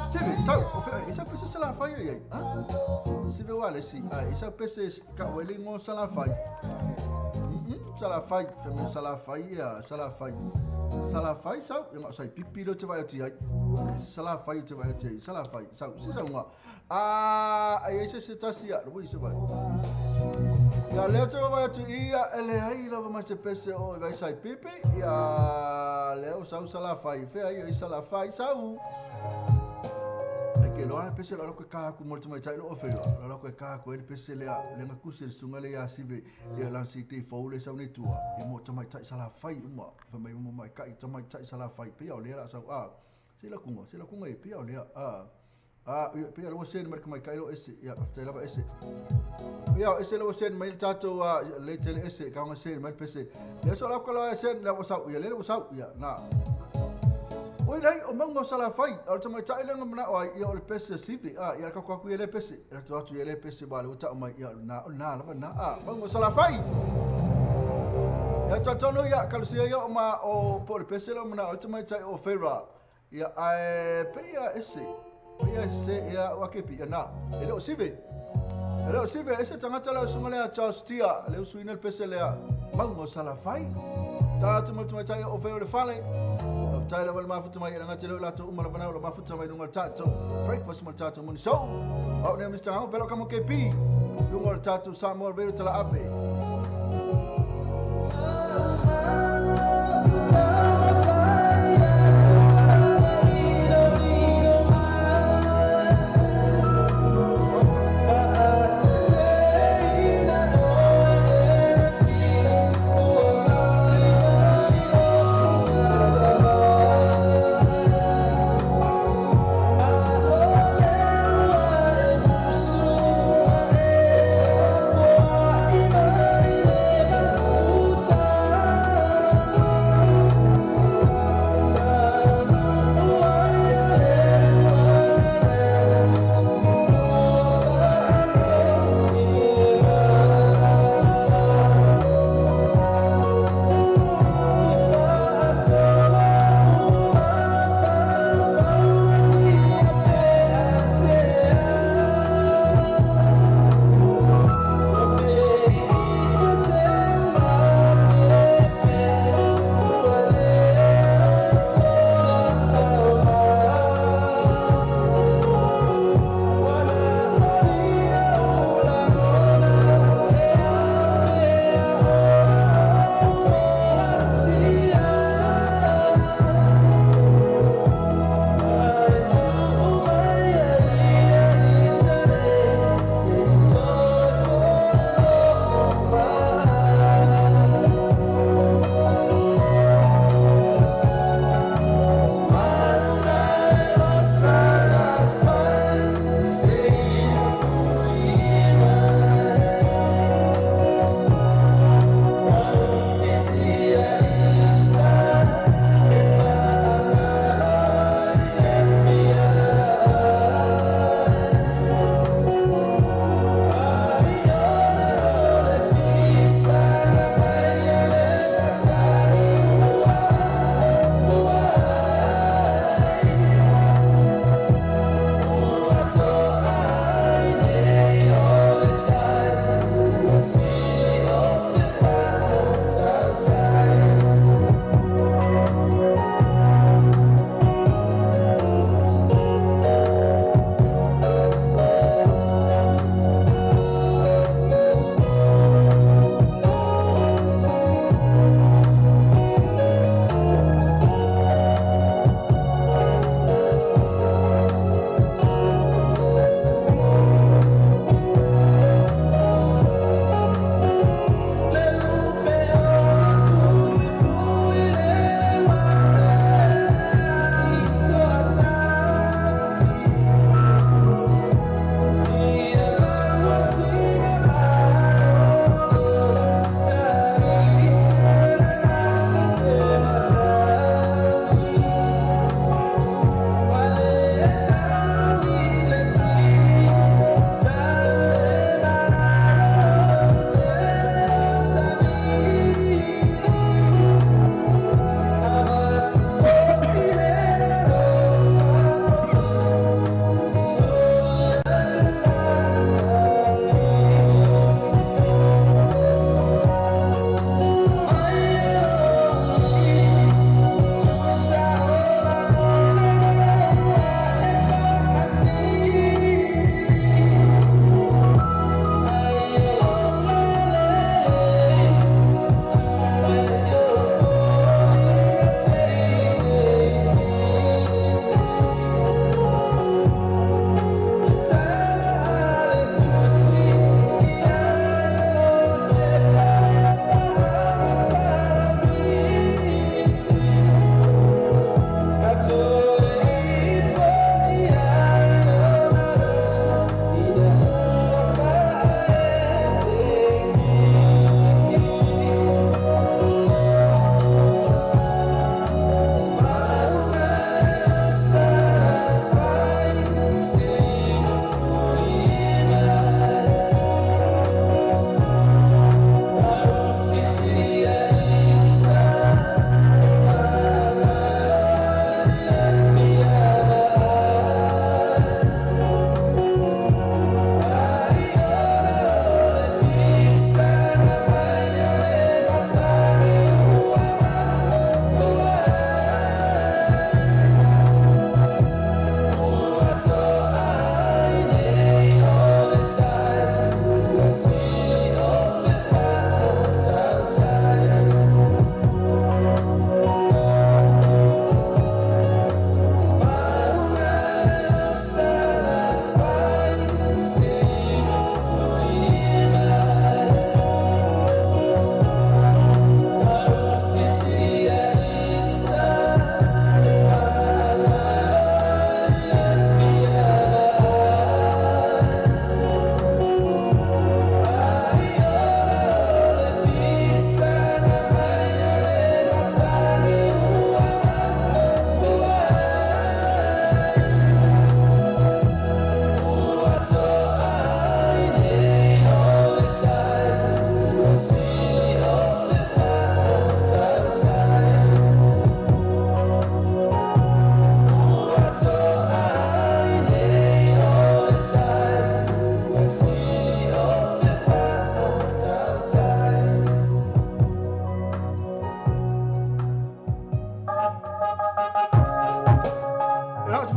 Sive, sau, isa pese sala fai ia ah sive wa le si ah isa pese ka wele ngo sala fai sala fai fe mo sala fai ia sala fai sala fai sau ia sai pipi lo te vai ti ai sala fai te vai ti sala fai sau si sau nga ah ai se se ta si ia lo se vai ia le te vai ti ia ele ai la ma se pese o vai sai pipi ia le o sau sala fai fe ai sala fai sau ke lo pese lo ka ku mo mai tai lo fe lo ka ku ele pese le le nga ku se sunga le ya sive le la city fo le sa ni tua e mo mai tai sala fai uma fa mai mo mai kai mai tai sala fai pe o le la sa a se la kunga e pe o le a a pe lo se mai mai kai lo ese ya after la ese ya ese lo se mai tato a le tele ese ka nga se mai pese le so la ko la ese la sa ya le sa ya na oi lai o mango sala fai o te mai tai lenga mana o ia o le pese sivi a ia ka ku ia le pese ia to atu ia le pese ba le uta mai ia na na la na a mango sala fai ia to tono ia ka lusia ia o ma o po le pese lo mana o te mai tai o feira ia ai pe ia ese ia se ia wa ke pi ia na ele o sivi ele o sivi ese tangata la sunga le a Charles Tia le usuina le pese le mango sala fai ta te mai tai o fe o le fale tai la ma futa mai nga tele la to uma la ma futa mai lunga tato breakfast mo tato mun show o ne Mr. Hao pelo kamo KP lunga tato Samuel vero tala ape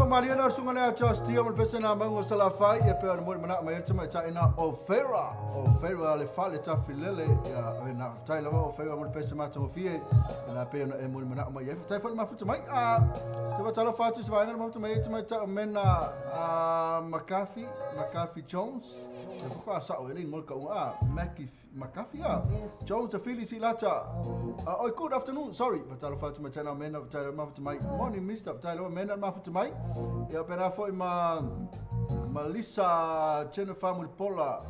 malia na sunga le Charles Tia mo pese na mango sala fai e pe mo mana mai te mai ina o Fera o Fera le fale ta filele ia na tai lava o Fera mo pese ma to fie na pe e mo mana mai e tai fo ma futu mai a te va tala fatu se vai na mo mai te mai ta mena a McAfee Jones e fa sa o ele mo ka a McAfee Jones a Philly Silata. Oh, good afternoon. Sorry, but I'll fight my channel men of Tyler Mafutamai. Morning, Mr. Tyler Men and Mafutamai. Ya pera foi ma Melissa Jennifer Mulpola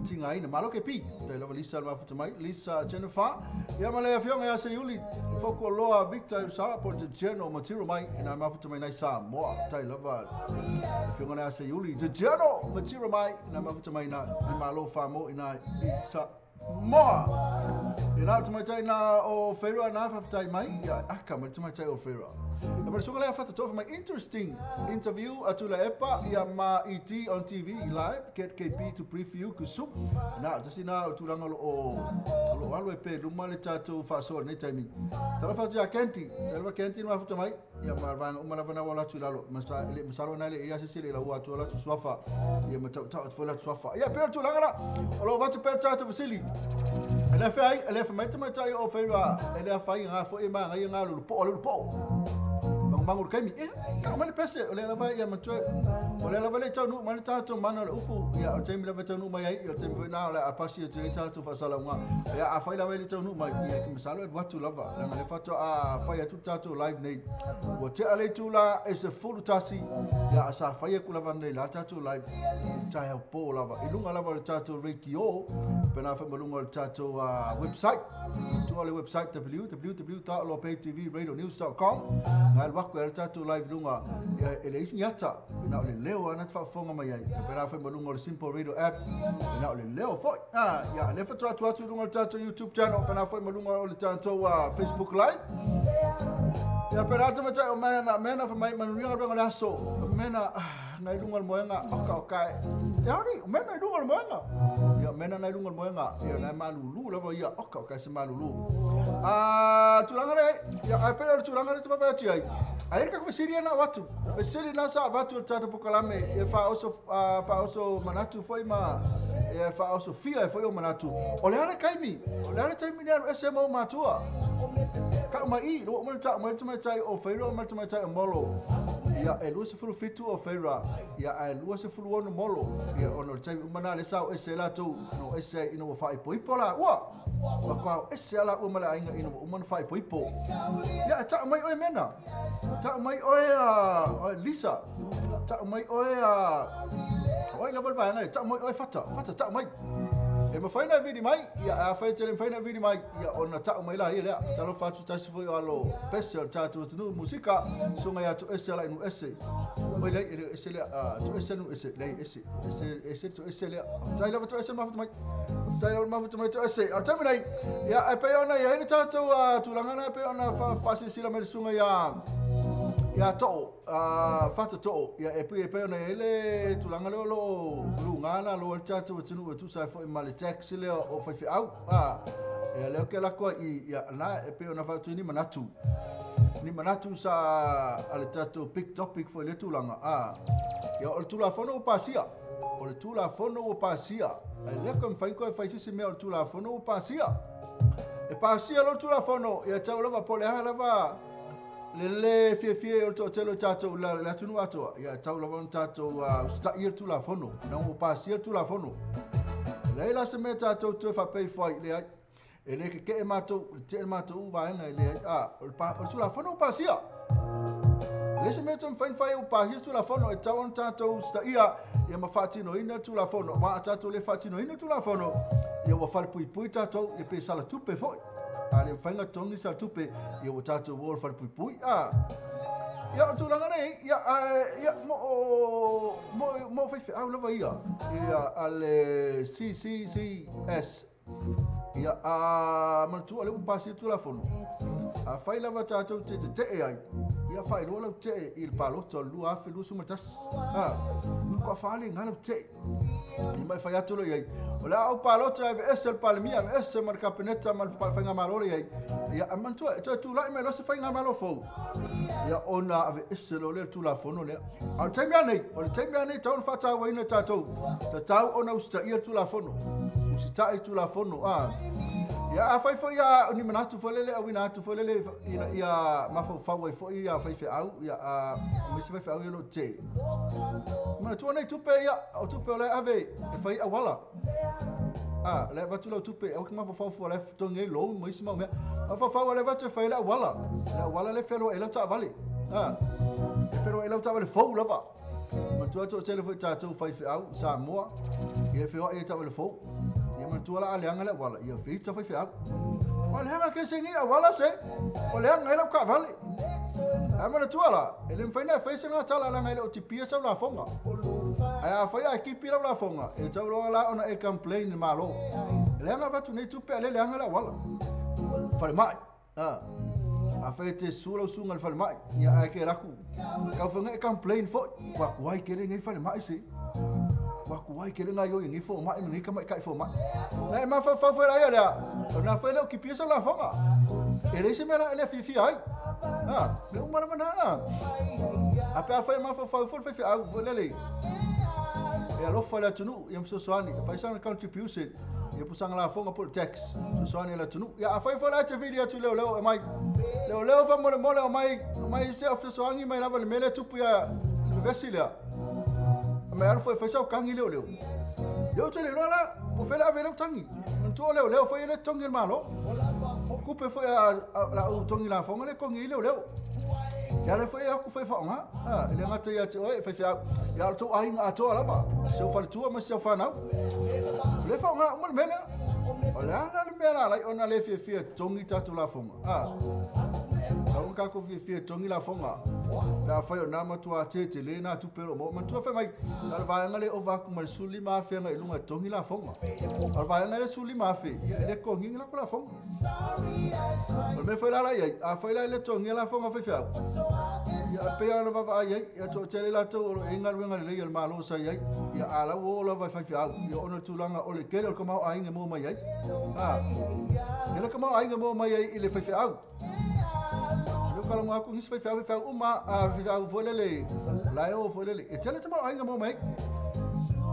Tingaina. Malo ke pi. Taylor Lisa Mafutamai. Lisa Jennifer. Ya malaya fionga ya se Yuli. Foko Loa Victor Sara por the General Material Mai and I'm Mafutamai Naisa Moa Taylor Fionga ya se Yuli. The General Material Mai and I'm Mafutamai na malo famo ina isa Moa. Ina te mai na o Fera na fa mai ia aka mai te mai o Fera. E ma songa le fa to my interesting interview atula epa ia ma ET on TV live get KP to brief you kusu. Na te sina o tulanga o lo alo e pe luma le tatou fa so ne timing. Tala fa ia Kenti, tala Kenti ma fa mai ia ma va uma lava na wala tulalo ma sa le masalo na le ia se se le la ua tu la suafa ia ma tau tau fo la suafa. Ia pe tulanga na o lo va te pe tatou Vasili. Ele fai ele fa mai mai tai o Fera ele fai nga fo e ma nga nga lu po lu po mangu kemi e ka mai pese ole lava ia ma tue ole lava le tau ma le tatou mana le upu ia o temi lava tau mai ai o temi na ole a pasi te tatou fa sala nga ia a fai lava le tau mai ia ke masalo e watu lava la le fato a fai atu tatou live nei o te ale tu la e se fulu tasi ia sa fai ku lava nei la tatou live tai au po lava ilunga lava le tatou radio pena fa malunga le tatou website tu ole website www.loptvrradionews.com na le wako le tatou live lunga e le isi yata na le leo ana fa fonga mai ai pena fa malunga le Simple Radio app na le leo fo ah ya le fa tu atu lunga le tatou YouTube channel pena fa malunga le tatou Facebook live ya pena ta mai o mena mena fa mai manuia ga la so mena nai lunga le moenga oka oka te ari mena lunga le moenga ya mena nai lunga le moenga ya nai malulu lava ia oka oka se malulu a tulanga le ya a pe le tulanga le tapa ti ai ai ka ko na watu siri na sa watu tata pokalame e fa oso manatu foi ma e fa oso fia e foi o manatu ole ana kaimi ole ana taimi ne SMO matua ka mai lo mo ta mo ta tai o feiro mo ta tai molo ia e lu se fulu fitu o feira ia e lu se fulu ono molo ia ono tai mana le sa e la tu no ese ino fa ipo la ua wa ese la ua mala inga ino uma fa ipo ia ta mai oi mena ta mai oi a Lisa ta mai oi a oi level va ngai ta mai oi fata fata ta mai e ma faina vidi mai ia a fai tele faina vidi mai ia ona ta mai la ia ta lo fatu ta se foi alo pese ta tu no musika so ngai atu ese la inu ese oi le ese le tu ese nu ese le ese ese ese tu ese le ta la tu ese ma mai ta la ma mai tu ese a ta mai ia e pe ona ia ni ta tu tu langa na pe ona fa fa sila mai sunga ia ia to fata to ia e pe ona ele tulanga lo lo lunga lo cha tu tu tu sai fo ma le taxi le o fa fi au a ia le ke la ko i ia na e pe ona fa tu ni manatu sa ale tato big topic fo le tulanga a ia o tula fono o pasia o le tula fono o pasia le ko fai ko fai se me o tula fono o pasia e pasia lo tula fono ia tau lava po le ha lava le fie fie o to telo tato la la tunu ato ia tau lava tato sta ia tula fono na o pasia tula fono le la se me tato tu fa pe foi le e le ke mato te mato va na le a o pa o tula fono pasia le se me to fain fai o pasia tula fono e tau tato sta ia ia ma fatino ina tula fono ma tato le fatino ina tula fono ia wa fal pui pui tato e pe sala tupe foi ale fainga tongi sa tupe ia o tatou wall fal pui pui a ia tulaga nei ia ia mo mo mo fai au lava ia ia ale C C C S Ia a manatua o lea ua pasia le Tulafono, afai lava tatou te tetee ai, ia faailoa lau tee i le palota o le 2021. Ha, matua faaleaga lau tee. Ia ma e fai atu loa i ai, o le a ou palota e aveese le Palemia, aveese ma le Kapeneta ma le Faigamalo lea i ai. Ia a manatua, e toe tulai mai loa se Faigamalo fou, ia ona aveese loa lea o le Tulafono lea. A o le taimi lava nei, o le taimi lava nei e tatau ona faatauaina e tatou, tatau ona usitaia le Tulafono. Usitai le Tulafono, a. Ia afai foi a o ni manatu foi lele auina atu foi lele ina ia mafaufau ai foi ia faifeau ia a aemaise faifeau ia o lo o tetee. Manatua nei tupe ia, o tupe o la e ave e fai auala. A, o la e avatu lau tupe, aua e te mafaufau fua o la e totogi ai loan ma isi mau mea. Mafaufau o la e avatu e fai ai le auala. Le auala lea e fealuai ai lau taavale. A, e fealuai ai lau taavale fou lava. Manatua toatele foi tatou faifeau i Samoa, ia e feoai ai taavale fou. Ia manatua la a leaga le auala, ia feita faifeau. Ua leaga ke se ngi auala se, ua leaga ai lau taavale. Ae manatua la, e le mafai ona e fai se gatala leaga e le o tipia sau lafoga. Ae afai ae tipi lau lafoga, e tatau loa la ona e complain i le Malo. E leaga avatu nei tupe ae le leaga le auala. Falemai. A. Afai e te susu lau susuga i le falemai, ia ae ke laku. Kau whanga e complain foi. Ua kuai kele nei falemai se. Ua kuai kele ngai oi nei fomai ma nei tamaitai fomai. Na e mafaufau foi la ia lea. O na foi leo kipia sau lafoga. E leai se mea la e le fiafia ai. A, mea uma lava na. A pe afai e mafaufau foi le faifeau foi lele. E alofa i le atunuu, ia fesoasoani, e fai sana contribution, ia pusanga lafoga po o le tax, fesoasoani i le atunuu. Ia afai foi la e te vili atu i leoleo e aumai, leoleo faamolemole aumai, aumai se fesoasoani mai lava i le mea lea e tupu ia le vevesi lea. Aumai alu foi e fai sau tagi leoleo. Ia ou te le iloa la, po o fea le ave ai lau tagi. Manatua o leoleo foi e le totogi e le Malo. Tupe foi a la ou togi lafoga lea e togi ai leoleo. Ia lea foi e aku foi e faaaoga. E le gata ia te oe e faifeau, ia o le tou aiga atoa lava, si ou faletua ma si au fanau. O lea e faaaoga uma le mea lea. O le a la le mea la alai ona le fiafia e togi tatou lafoga? Tau ona tatou fiafia e togi lafoga pe afai o na matua tetele na tupe o lo o maua. Manatua fai mai, na o le vaega lea e ova atu ma le 15,000 agai i luga e togi lafoga. A o le vaega lea 15,000, ia e le totogiina lako lafoga. O le mea foi la la i ai, afai la e le totogia lafoga a faifeau, ia e pei lava ona vaavaai ai, ia toatele latou o lo o i ai galuega lelei a le Malo sa i ai, ia a la ua oo lava i faifeau, ia ona o le tulaga o le tele o le tamaoaiga e maua mai ai. A, tele tamaoaiga e maua mai ai i le faifeau. O lea ua faalogo atu nisi faifeau, faifeau uma, a faifeau foi lele, la e o foi lele, e tele tamaoaiga e maua mai ai.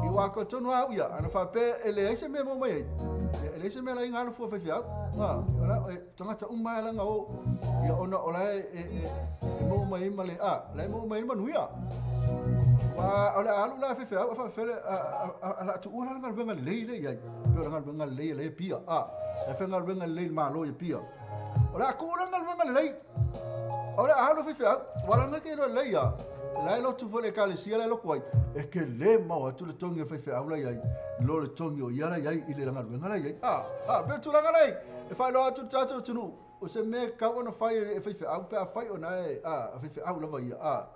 I ua talitonu lava au ia, ana faapea e leai se mea e maua mai ai, ia e leai se mea la e galo fua faifeau. A, o la, e tagata uma lava la na o, ia ona o la e, e, e, e maua mai ai ma le, a, la e maua mai ai le manuia. Ua, o le a alu la faifeau, a faapefea le, a, a, a, a la tuua la le galuega lelei lea i ai. Pei o le galuega lelei lea e pia, a, la e faigaluega lelei i le Malo i Apia. O le a tuu la le galuega lelei. O le a alu faifeau, ua lana ke iloa lelei ia. La e lotu foi le ekalesia la e lotu ai, e tele mamao atu le togi o le faifeau la i ai, i lo le togi o ia la i ai i le galuega la i ai. A, a, pei o le tulaga la e faailoa atu i le tatou atunuu, o se mea e tatau ona fai e faifeau pe afai ona e, a, faifeau lava ia, a,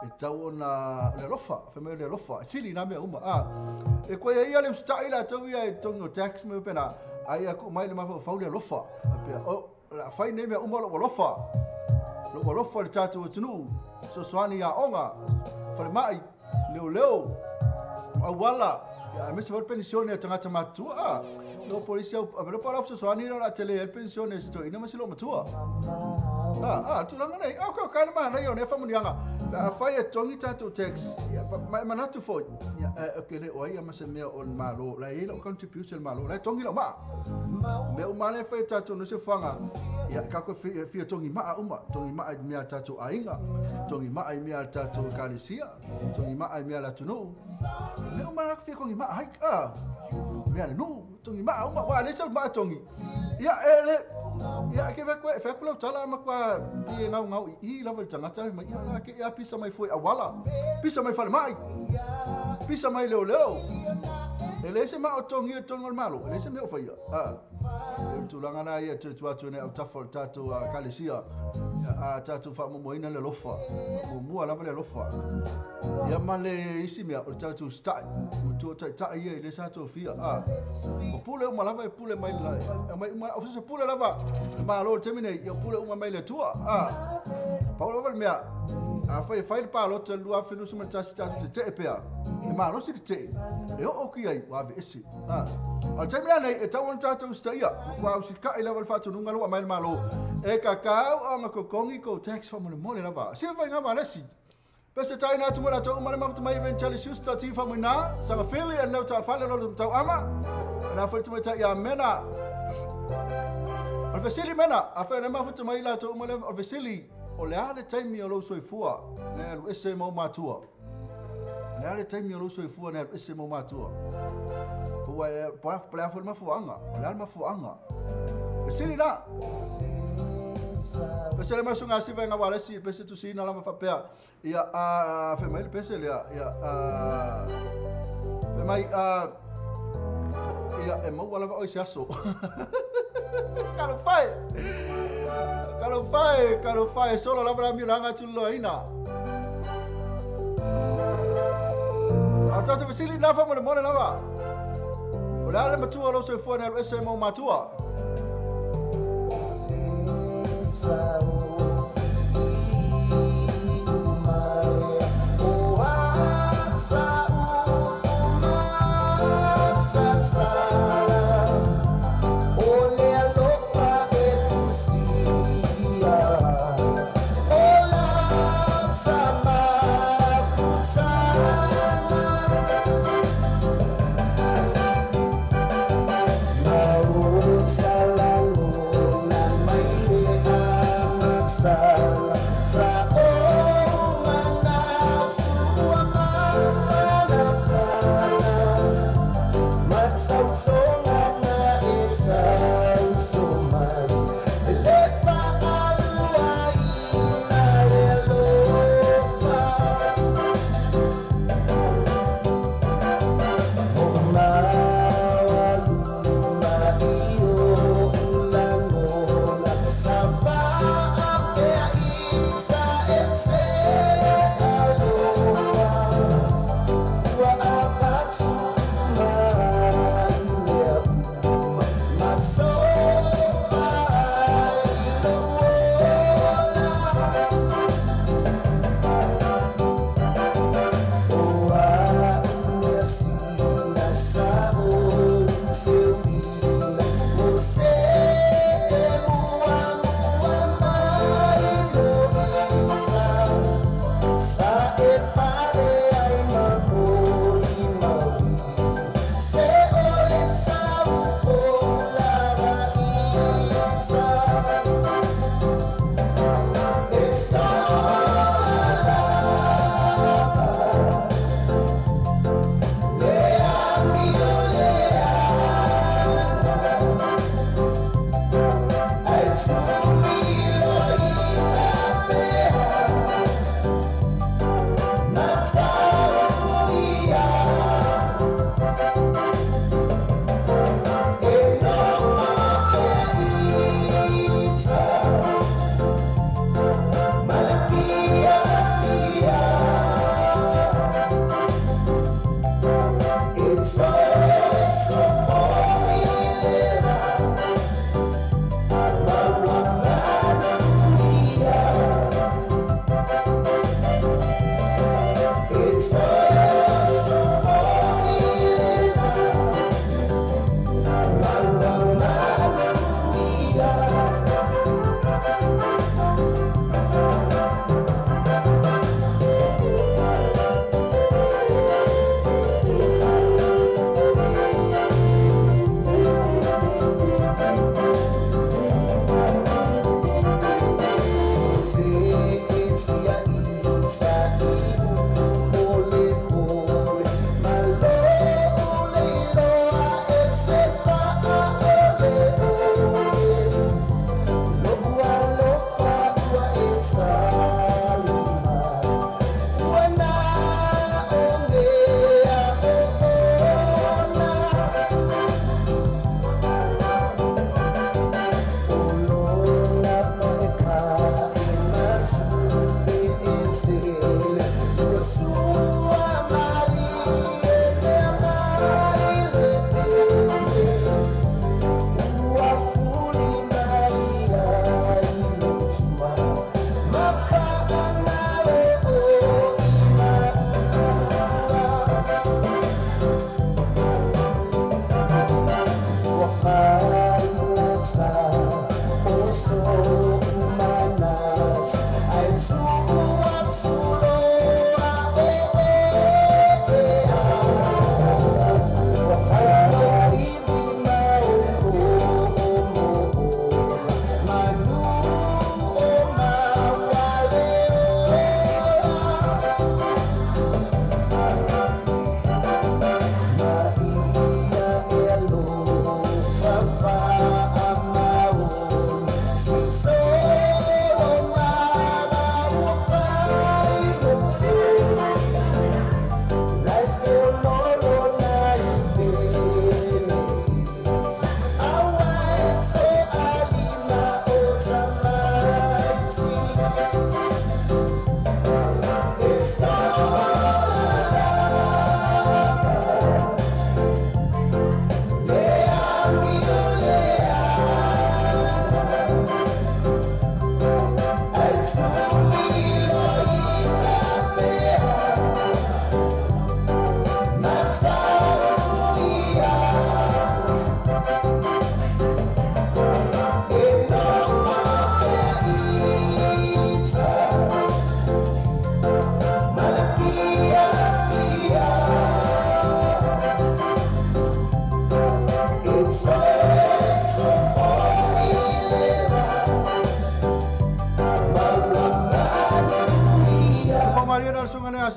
e tatau ona, o le alofa, fai mai o le alofa, e sili na mea uma, a. E koe ai ia le usitai latou ia i togi o tax ma mea faapena, a ia tuu mai le mafaufau le alofa, faapea, oh, O le a fai nei mea uma o lou alofa, lou alofa i le tatou atunuu, fesoasoani i aoga, falemai, leoleo, auala, aemaise foi le penisione a tagata matutua. A, no polisi au, a po la fesoasoani lea o le a tele ai le penisione a si toeaina ma si loomatua. A, a, tulaga nei, a, okay, okay, le manaia o nei faamanuiaga. Pe afai e togi tatou tax, ia, ma e manatu foi, ia, e, ke le o ai ia ma se mea o le Malo, la e i ai lau contribution i le Malo, la e togi lau maa. Mea uma lea e fai e tatou no se fuaga, ia, kako e fia togi maa uma, togi maa i mea a tatou aiga, togi maa i mea a tatou ekalesia, togi maa i mea a le atunuu. Mea uma lea fia togi maa ai, a, mea a le nuu, togi maa uma, wa leai sau maa togi. Ia, e le, ia, ke fai atu, fai atu lau tala a matua i e gaugau i i lava i le tagata le mai, ia la ke ia pisa mai fua i auala, pisa mai falemai, pisa mai leoleo. E leai se maa o togia i totonu o le Malo, e leai se mea o faia. A. E tulaga na ia tu atu nei au tafa o le tatou ekalesia a tatou faamuamuaina le alofa muamua lava le alofa ia ma le isi mea o le tatou stai matua taitai ia i le sa tofia a o pule uma lava e pule mai le mai uma o se pule lava le malo le taimi nei ia pule uma mai le Atua a pau lava le mea a fai fai le palota le 2021 tatou tetee pea e malosi le tetee e oo ki ai ua aveese a o le taimi nei e tau ona tatou usitaia matua usikai lava le faatonuga lua mai le malo e kakau ona kokogi kou tax faamolemole lava sia faiga malesi pese taina atu mo latou uma le mafuta mai Evangelist Schuster ti famuina sagafili e leu taafale lo le tauama na foi tamatai ia mena o le fesili mena a fai le mafuta mai latou uma le o le fesili o le a le taimi o lou soifua na alu ese ma ou matua o le a le taimi o lou soifua na alu ese ma ou matua po e po le a foi le mafuaaga o le a le mafuaaga fesili la pese le masuga si vainga walesi pese tusina lava faapea ia a fai mai le pese lea ia a fai mai a ia e maua lava oi se aso Talofa e talofa e talofa e solo lava la miulaga atu loaina a tatou fesili na faamolemole lava o le a le matua o lou soifua na alu ese ma ou matua.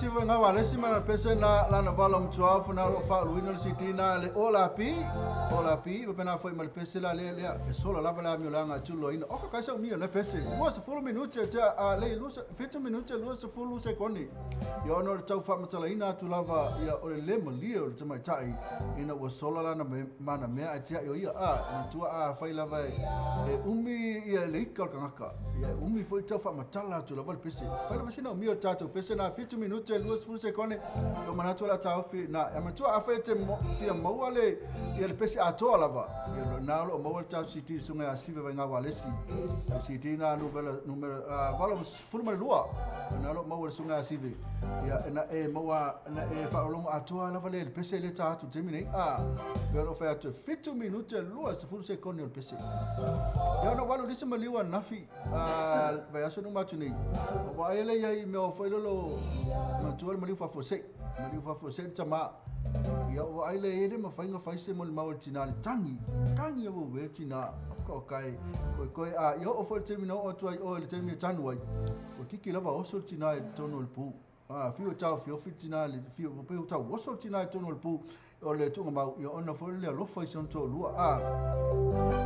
Siva nga wa lesi ma pese na lana volume 12 na lo fa luina le CD na le ola pi pa na foi ma le pese la le le e sola lava la mi langa tulo ina o ka sa mi le pese mo se fulu minute te a le lu 50 minute lu se fulu sekondi ia ono le tau fa matala ina tu lava ia o le le malia o le tamai tai ina ua sola lana mana mea a tia ia a matua a fai lava e umi ia le ika o le kangaka ia umi foi tau fa matala tu lava le pese fai lava sina mi o tatou pese na 50 minute lu se fulu sekondi o manatu la tau fi na a matua a fai te fia maua le ia le pese atoa lava ia na lo maua le tau CD sunga a sive vai ngā lesi CD na numero volume fulu mai lua na lo maua le sunga a sive ia na e maua na e whaolongo atoa lava le pese le tā atu temi nei a pea lo whai atu 7 minute lua se fulu sekondi o le pese ia na walu lisa maliua nafi vai aso numa atu nei wa ele ia i mea o whailolo matua le maliu whafosei tama ia o ai le ele ma whainga whaise mo le maua tina le tangi tangi o we tina ko kai ko a ia o fo te mina o tu ai o le te mi tanu ai o kiki lava o so tina e tono le pu a fio tau fio fi tina le fio pe o tau o so tina e tono le pu o le tunga mau ia ona fo le alofa i son to lua a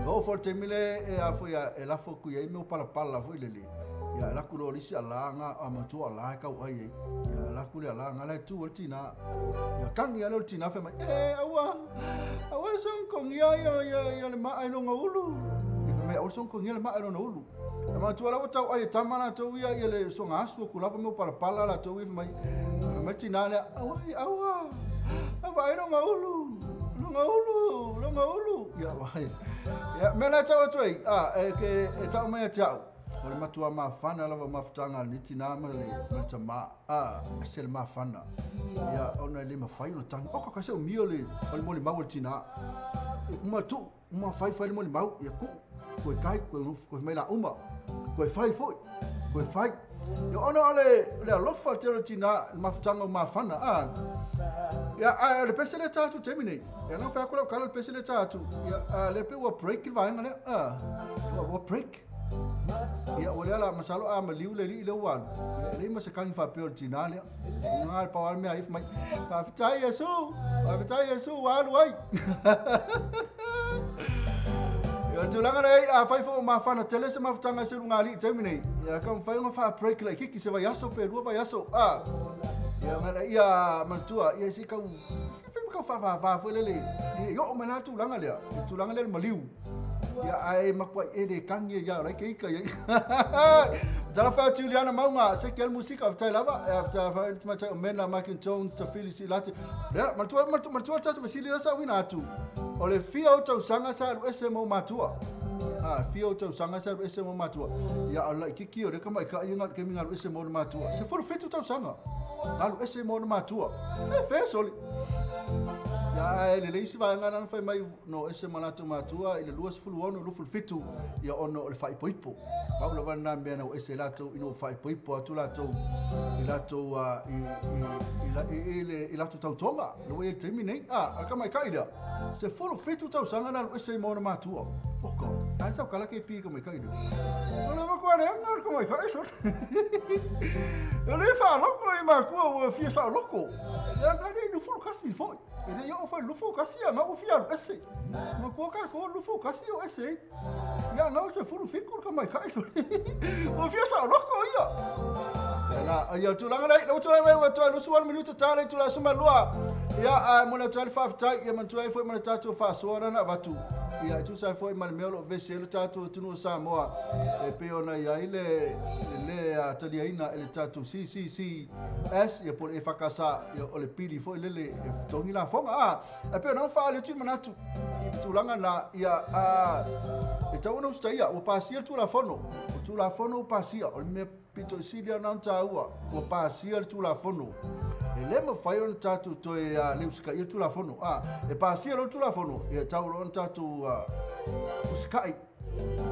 o fo te mile e a fo ia e la fo ku ia me o pala pala fo ile le ia la ku lo lisi ala nga a matua la ka ai ia la ku le ala nga le tu o tina ia kangi ia le tina fe mai e awa awa son kong ia ia ia le ma ai no ulu me o son kong ia le ma ai no ulu e matua la tau ai tamana to ia ia le so ngasu ku la me o pala pala la to mai mai tina le awa awa awa ai no ulu no ulu ia vai ia me la tau atu ai a e ke e tau mai atu o le matua mafana lava mafutanga le tina ma le tama a se le mafana ia ona le mafai no tangi o ka se o mio le o le moli mau le tina uma tu uma fai fai le moli mau ia ku ko kai ko mai la uma ko fai foi ko fai ia ona o le alofa te le tina mafutanga o mafana a ia a le pese le tatu temi nei ia na fa ko le kala le pese le tatu ia a le pe ua break le vaenga le a ua break ia o le la masalo a maliu le li le walu ia le ma se kangi fa pe o tina le nga pa wal me ai mai fa fitai Yesu fa fitai Yesu walu ai ia tulaga nei a fai fo ma fana tele se mafutanga se lunga li temi nei ia ka fai nga fa break le kiki se vai aso pe lua vai aso a ia ngala ia mantua ia se ka ka fa fa fa fo le le yo mana tulaga le tulaga le maliu ia ai makwa e le kangi ia ra ke ka ia Tala fa Juliana Maunga se ke musika of tai lava after fa ma mena Michael Jones ta Felix Lati ya matua matua tatu vasili la sa wina atu o le fia o tau sanga sa SMO matua a fia o tau sanga sa SMO matua ia ala kiki o le kama ka ia ke minga SMO matua se furu fitu tau sanga alu SMO matua e fe soli ia le leisi va ngana na fai mai no SMO latu matua ile lua sefulu ono lu fitu ia ono le fai poipo pa lo vana me na ese latu ino fai poipo atu latu i latu i le i latu tau tonga lo e temi nei a ka mai kai ia se fulu fitu tau sanga na SMO matua poko ai tau kala ke pi ka mai kai ia no ma ko le ngar ka mai kai so le fa loko i ma ko o fia sa loko ia na nei no fulu kasi foi ele ia o fa lufu kasi a na o fia ese ma ko ka ko lufu kasi o ese ia na o se fulu fiku ka mai kai so o fia sa loko ia la ia tulaga nei o tulaga mai o tulaga lusu 1 minuto tale tulaga suma lua ia a mo le tulaga fa tai ia man tulaga foi mo le tatu fa soa na vatu ia tu sai foi ma le mea o vese le tatu tunu Samoa e pe ona ia ile le a taliaina ele tatu CCCS ia por e fakasa ia o le pili foi lele e tongi la fonga a e pe ona fa le tu manatu tulaga na ia a e tau ona ustaia o pasia tu la fono o tu la fono pasia o me pito silia na taua o pasia tu la fono e le ma fai ona tatu toe a le usika ia tu la fono a e pasia lo tu la fono e tau lo tatu usika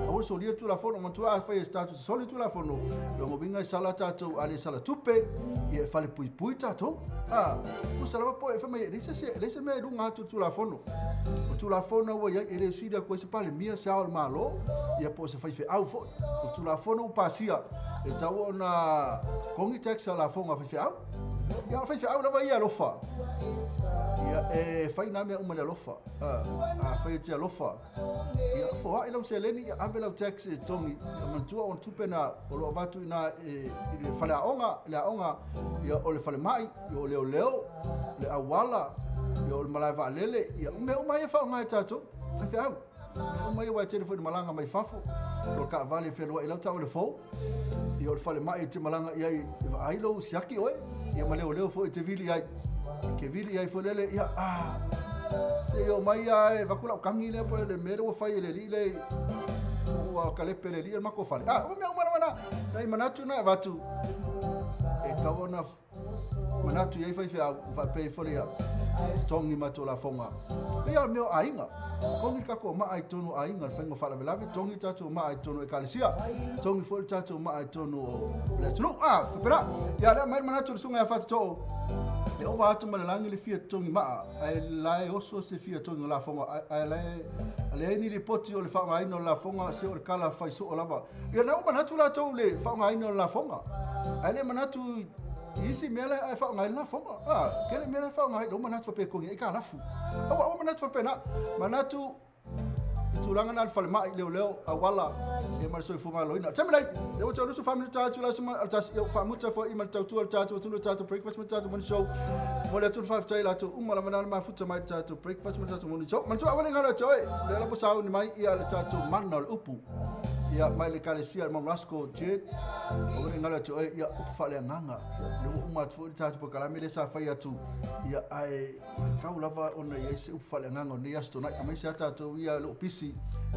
o solia tu la fono matua fai statu soli tu la fono lo mo binga sala tatu ale sala tupe e fale pui pui tatu a o sala po e fa mai le se me lunga tu la fono o tu la fono o ia ele silia ko se pale mia sa o malo ia po se fai fe au fo o tu la fono pasia e tau ona kongi tax la fonga fe au Ia o faifeau lava ia alofa. Ia e fai nā mea uma le alofa. A fai e te alofa. Ia foai lau seleni, ia ave lau tax e togi. Ia manatua o tupe na o lo o avatu i ina i le faleaoga, le aoga, ia o le falemai, ia o leoleo, le auala, ia o le malae vaalele, ia mea uma ia e faaaoga e tatou faifeau. Mea uma ia aua e tele foi ina malaga mai fafo, o le taavale e fealuai ai lau taavale fou, ia o le falemai e te malaga i ai e vaai lou siaki oe, ia ma leoleo foi e te vili ai. E te vili ai foi lele, ia a se i oo mai lava e avatu lau kagi lea po o le mea lea ua fai e le alii lea ua kalepe e le alii le matou fale. A, o mea uma lava na, nai manatu na e avatu e tatau ona manatu i ai faifeau faapea ifo le ia togi matou lafoga. Pei lava o le mea o aiga, togi le tatou maa i totonu o aiga i le faiga o faalavelave, togi le tatou maa i totonu o ekalesia, togi foi le tatou maa i totonu o le atunuu. A, faapena. Ia lea aumai le manatu o le susuga ia Fatatoo, e ova atu ma le lagi le fia togi maa, ae la e oso se fia togi o lafoga, ae la e leai ni lipoti o le faaaogaina o le lafoga, se o le tala fai soo lava. Ia na ua manatu latou i le faaaogaina o le lafoga, ae le manatu i isi mea la e faaaoga ai le lafoga. A, tele mea la e faaaoga ai, lou manatu faapea e togi ai aitalafu. Aua, aua manatu faapena. Manatu i tulaga na le falemai, leoleo, auala, ia ma le soifua maloloina. Taimi nei, lea ua toe 24 minute atu le aso ma le tasi, ia ua faamuta foi ma le tautua le tatou atunuu, le tatou breakfast ma le tatou morning show. Momoli atu le faafetai i latou uma lava na le mafuta mai le tatou breakfast ma le tatou morning show. Manatua aua ne i galo ia te oe, lea lava ua sauni mai ia le tatou mana o le upu. Ia mai le Ekalesia le Mount Rasco Jed, aua ne i galo ia te oe ia upu faaleagaga. Ia lea ua uma atu foi le tatou polokalame lea sa fai atu, ia ae tatau lava ona i ai se upu faaleagaga o lenei aso Toonai, aemaise lava tatou ia e le o pisi,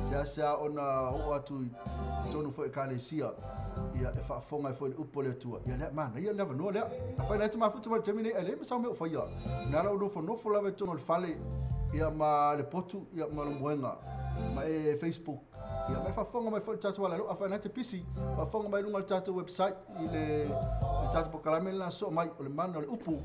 seasea ona oo atu i totonu foi o Ekalesia, ia e faafofoga ai foi i le upu a le Atua. Ia lea, manaia le avanoa lea. Afai la e te mafuta mai i le taimi lenei, ae leai ma sau mea o faia, na ala ou nofonofo lava i totonu o le fale, ia ma le potu, ia ma le moega, ma e Facebook. Ia mai faafofoga mai foi le tatou alalo, afai na te pisi, faafofoga mai luga o le tatou website i le tatou polokalame lena soo mai o le mana o le upu.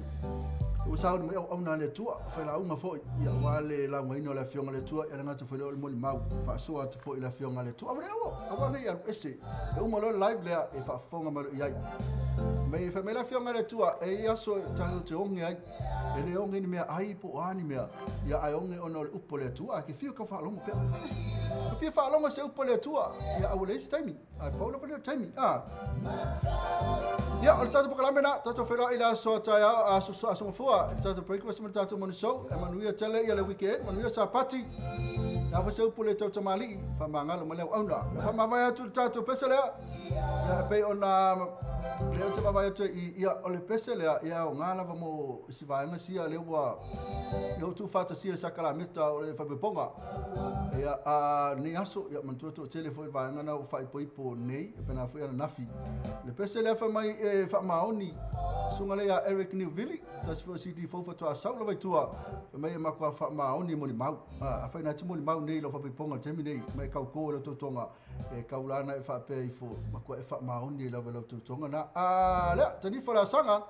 Ua sauni mai auauna a le Atua, failauga foi, ia aua le laugaina o le Afioga a le Atua, ia le gata foi lea o le molimau, faasoa atu foi i le Afioga a le Atua. Aua ne aua, aua ne i alu ese, e uma loa le live lea e faafofoga mai loa i ai. Mai fai mai le Afioga a le Atua, e i ai aso e tatou te oge ai, e le oge ni mea ai po o a ni mea, ia ae oge ona o le upu a le Atua, ae ke fia kau faalogo pea. Ke fia faalogo se upu a le Atua, ia aua leai se taimi, ae pau lava lea o le taimi, a. Ia, o le tatou polokalame lena, tatou feiloai i le aso taeao, aso, aso mafua, i le tatou breakfast ma le tatou morning show, e manuia tele ia le weekend, manuia Sapati, le a foi se upu le tautamalii, faamagalo ma le auauna. Ia faamavae atu le tatou pese lea, ia e pei ona lea ou te vaavaai atu i, ia o le pese lea, ia e aoga lava mo isi vaega sia lea ua lea ua tuufaatasia le sakalameta o le faaipoipoga. Ia a lenei aso, ia manatua toatele foi vaega na ua faaipoipo nei, e pena foi ananafi. Le pese lea fai mai e faamaoni susuga lea ia Eric Newville, tasi foi o CD fou faatoa sau lava i tua, fai mai e matua faamaoni e molimau. A, afai na te molimau nei i lau faaipoipoga i le taimi nei, ma e tautō i lau tautoga, e tau la na e faapea ifo, matua e faamaoni ai lava i lau tautoga na. A lea, tanifa le asaga,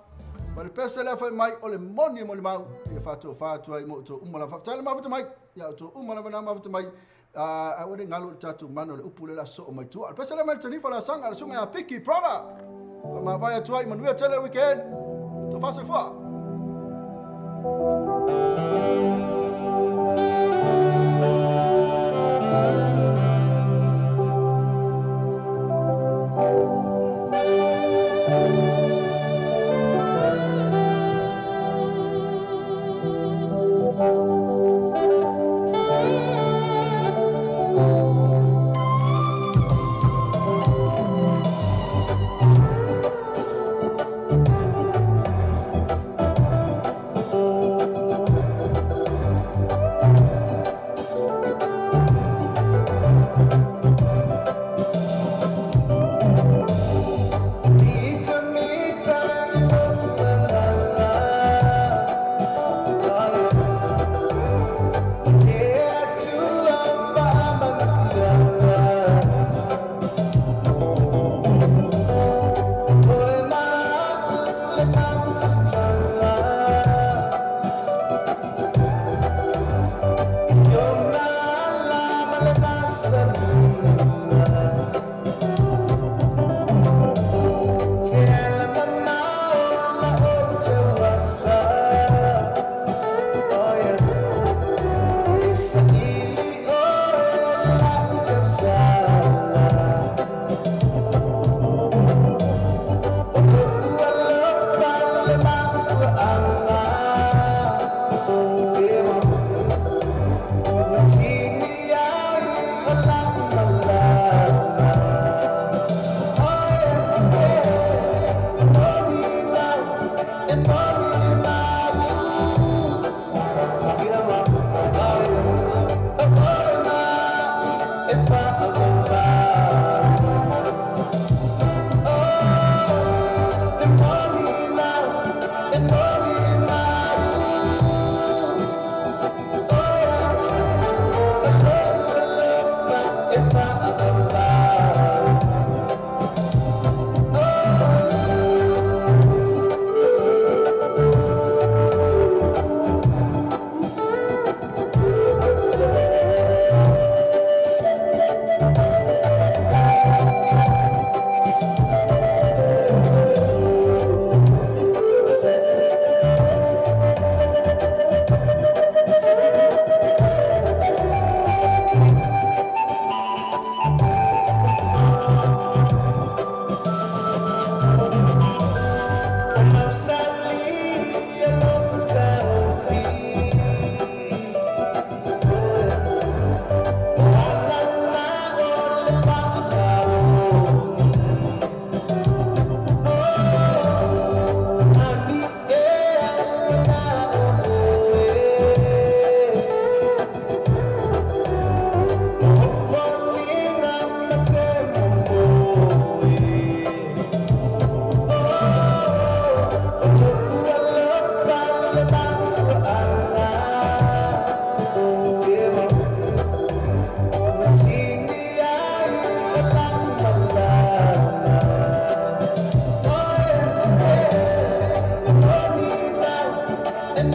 ma le pese lea fai mai o le moni e molimau, ia faatofa atu ai mo outou uma lava. Faafetai le mafuta mai, ia outou uma lava na mafuta mai, a aua ne i galo i le tatou mana o le upu lea o le a sosoo mai tua. Le pese lea mai le tanifa le asaga, le susuga ia Piki Brother, faamavae atu ai, manuia tele le weekend, tofa soifua. E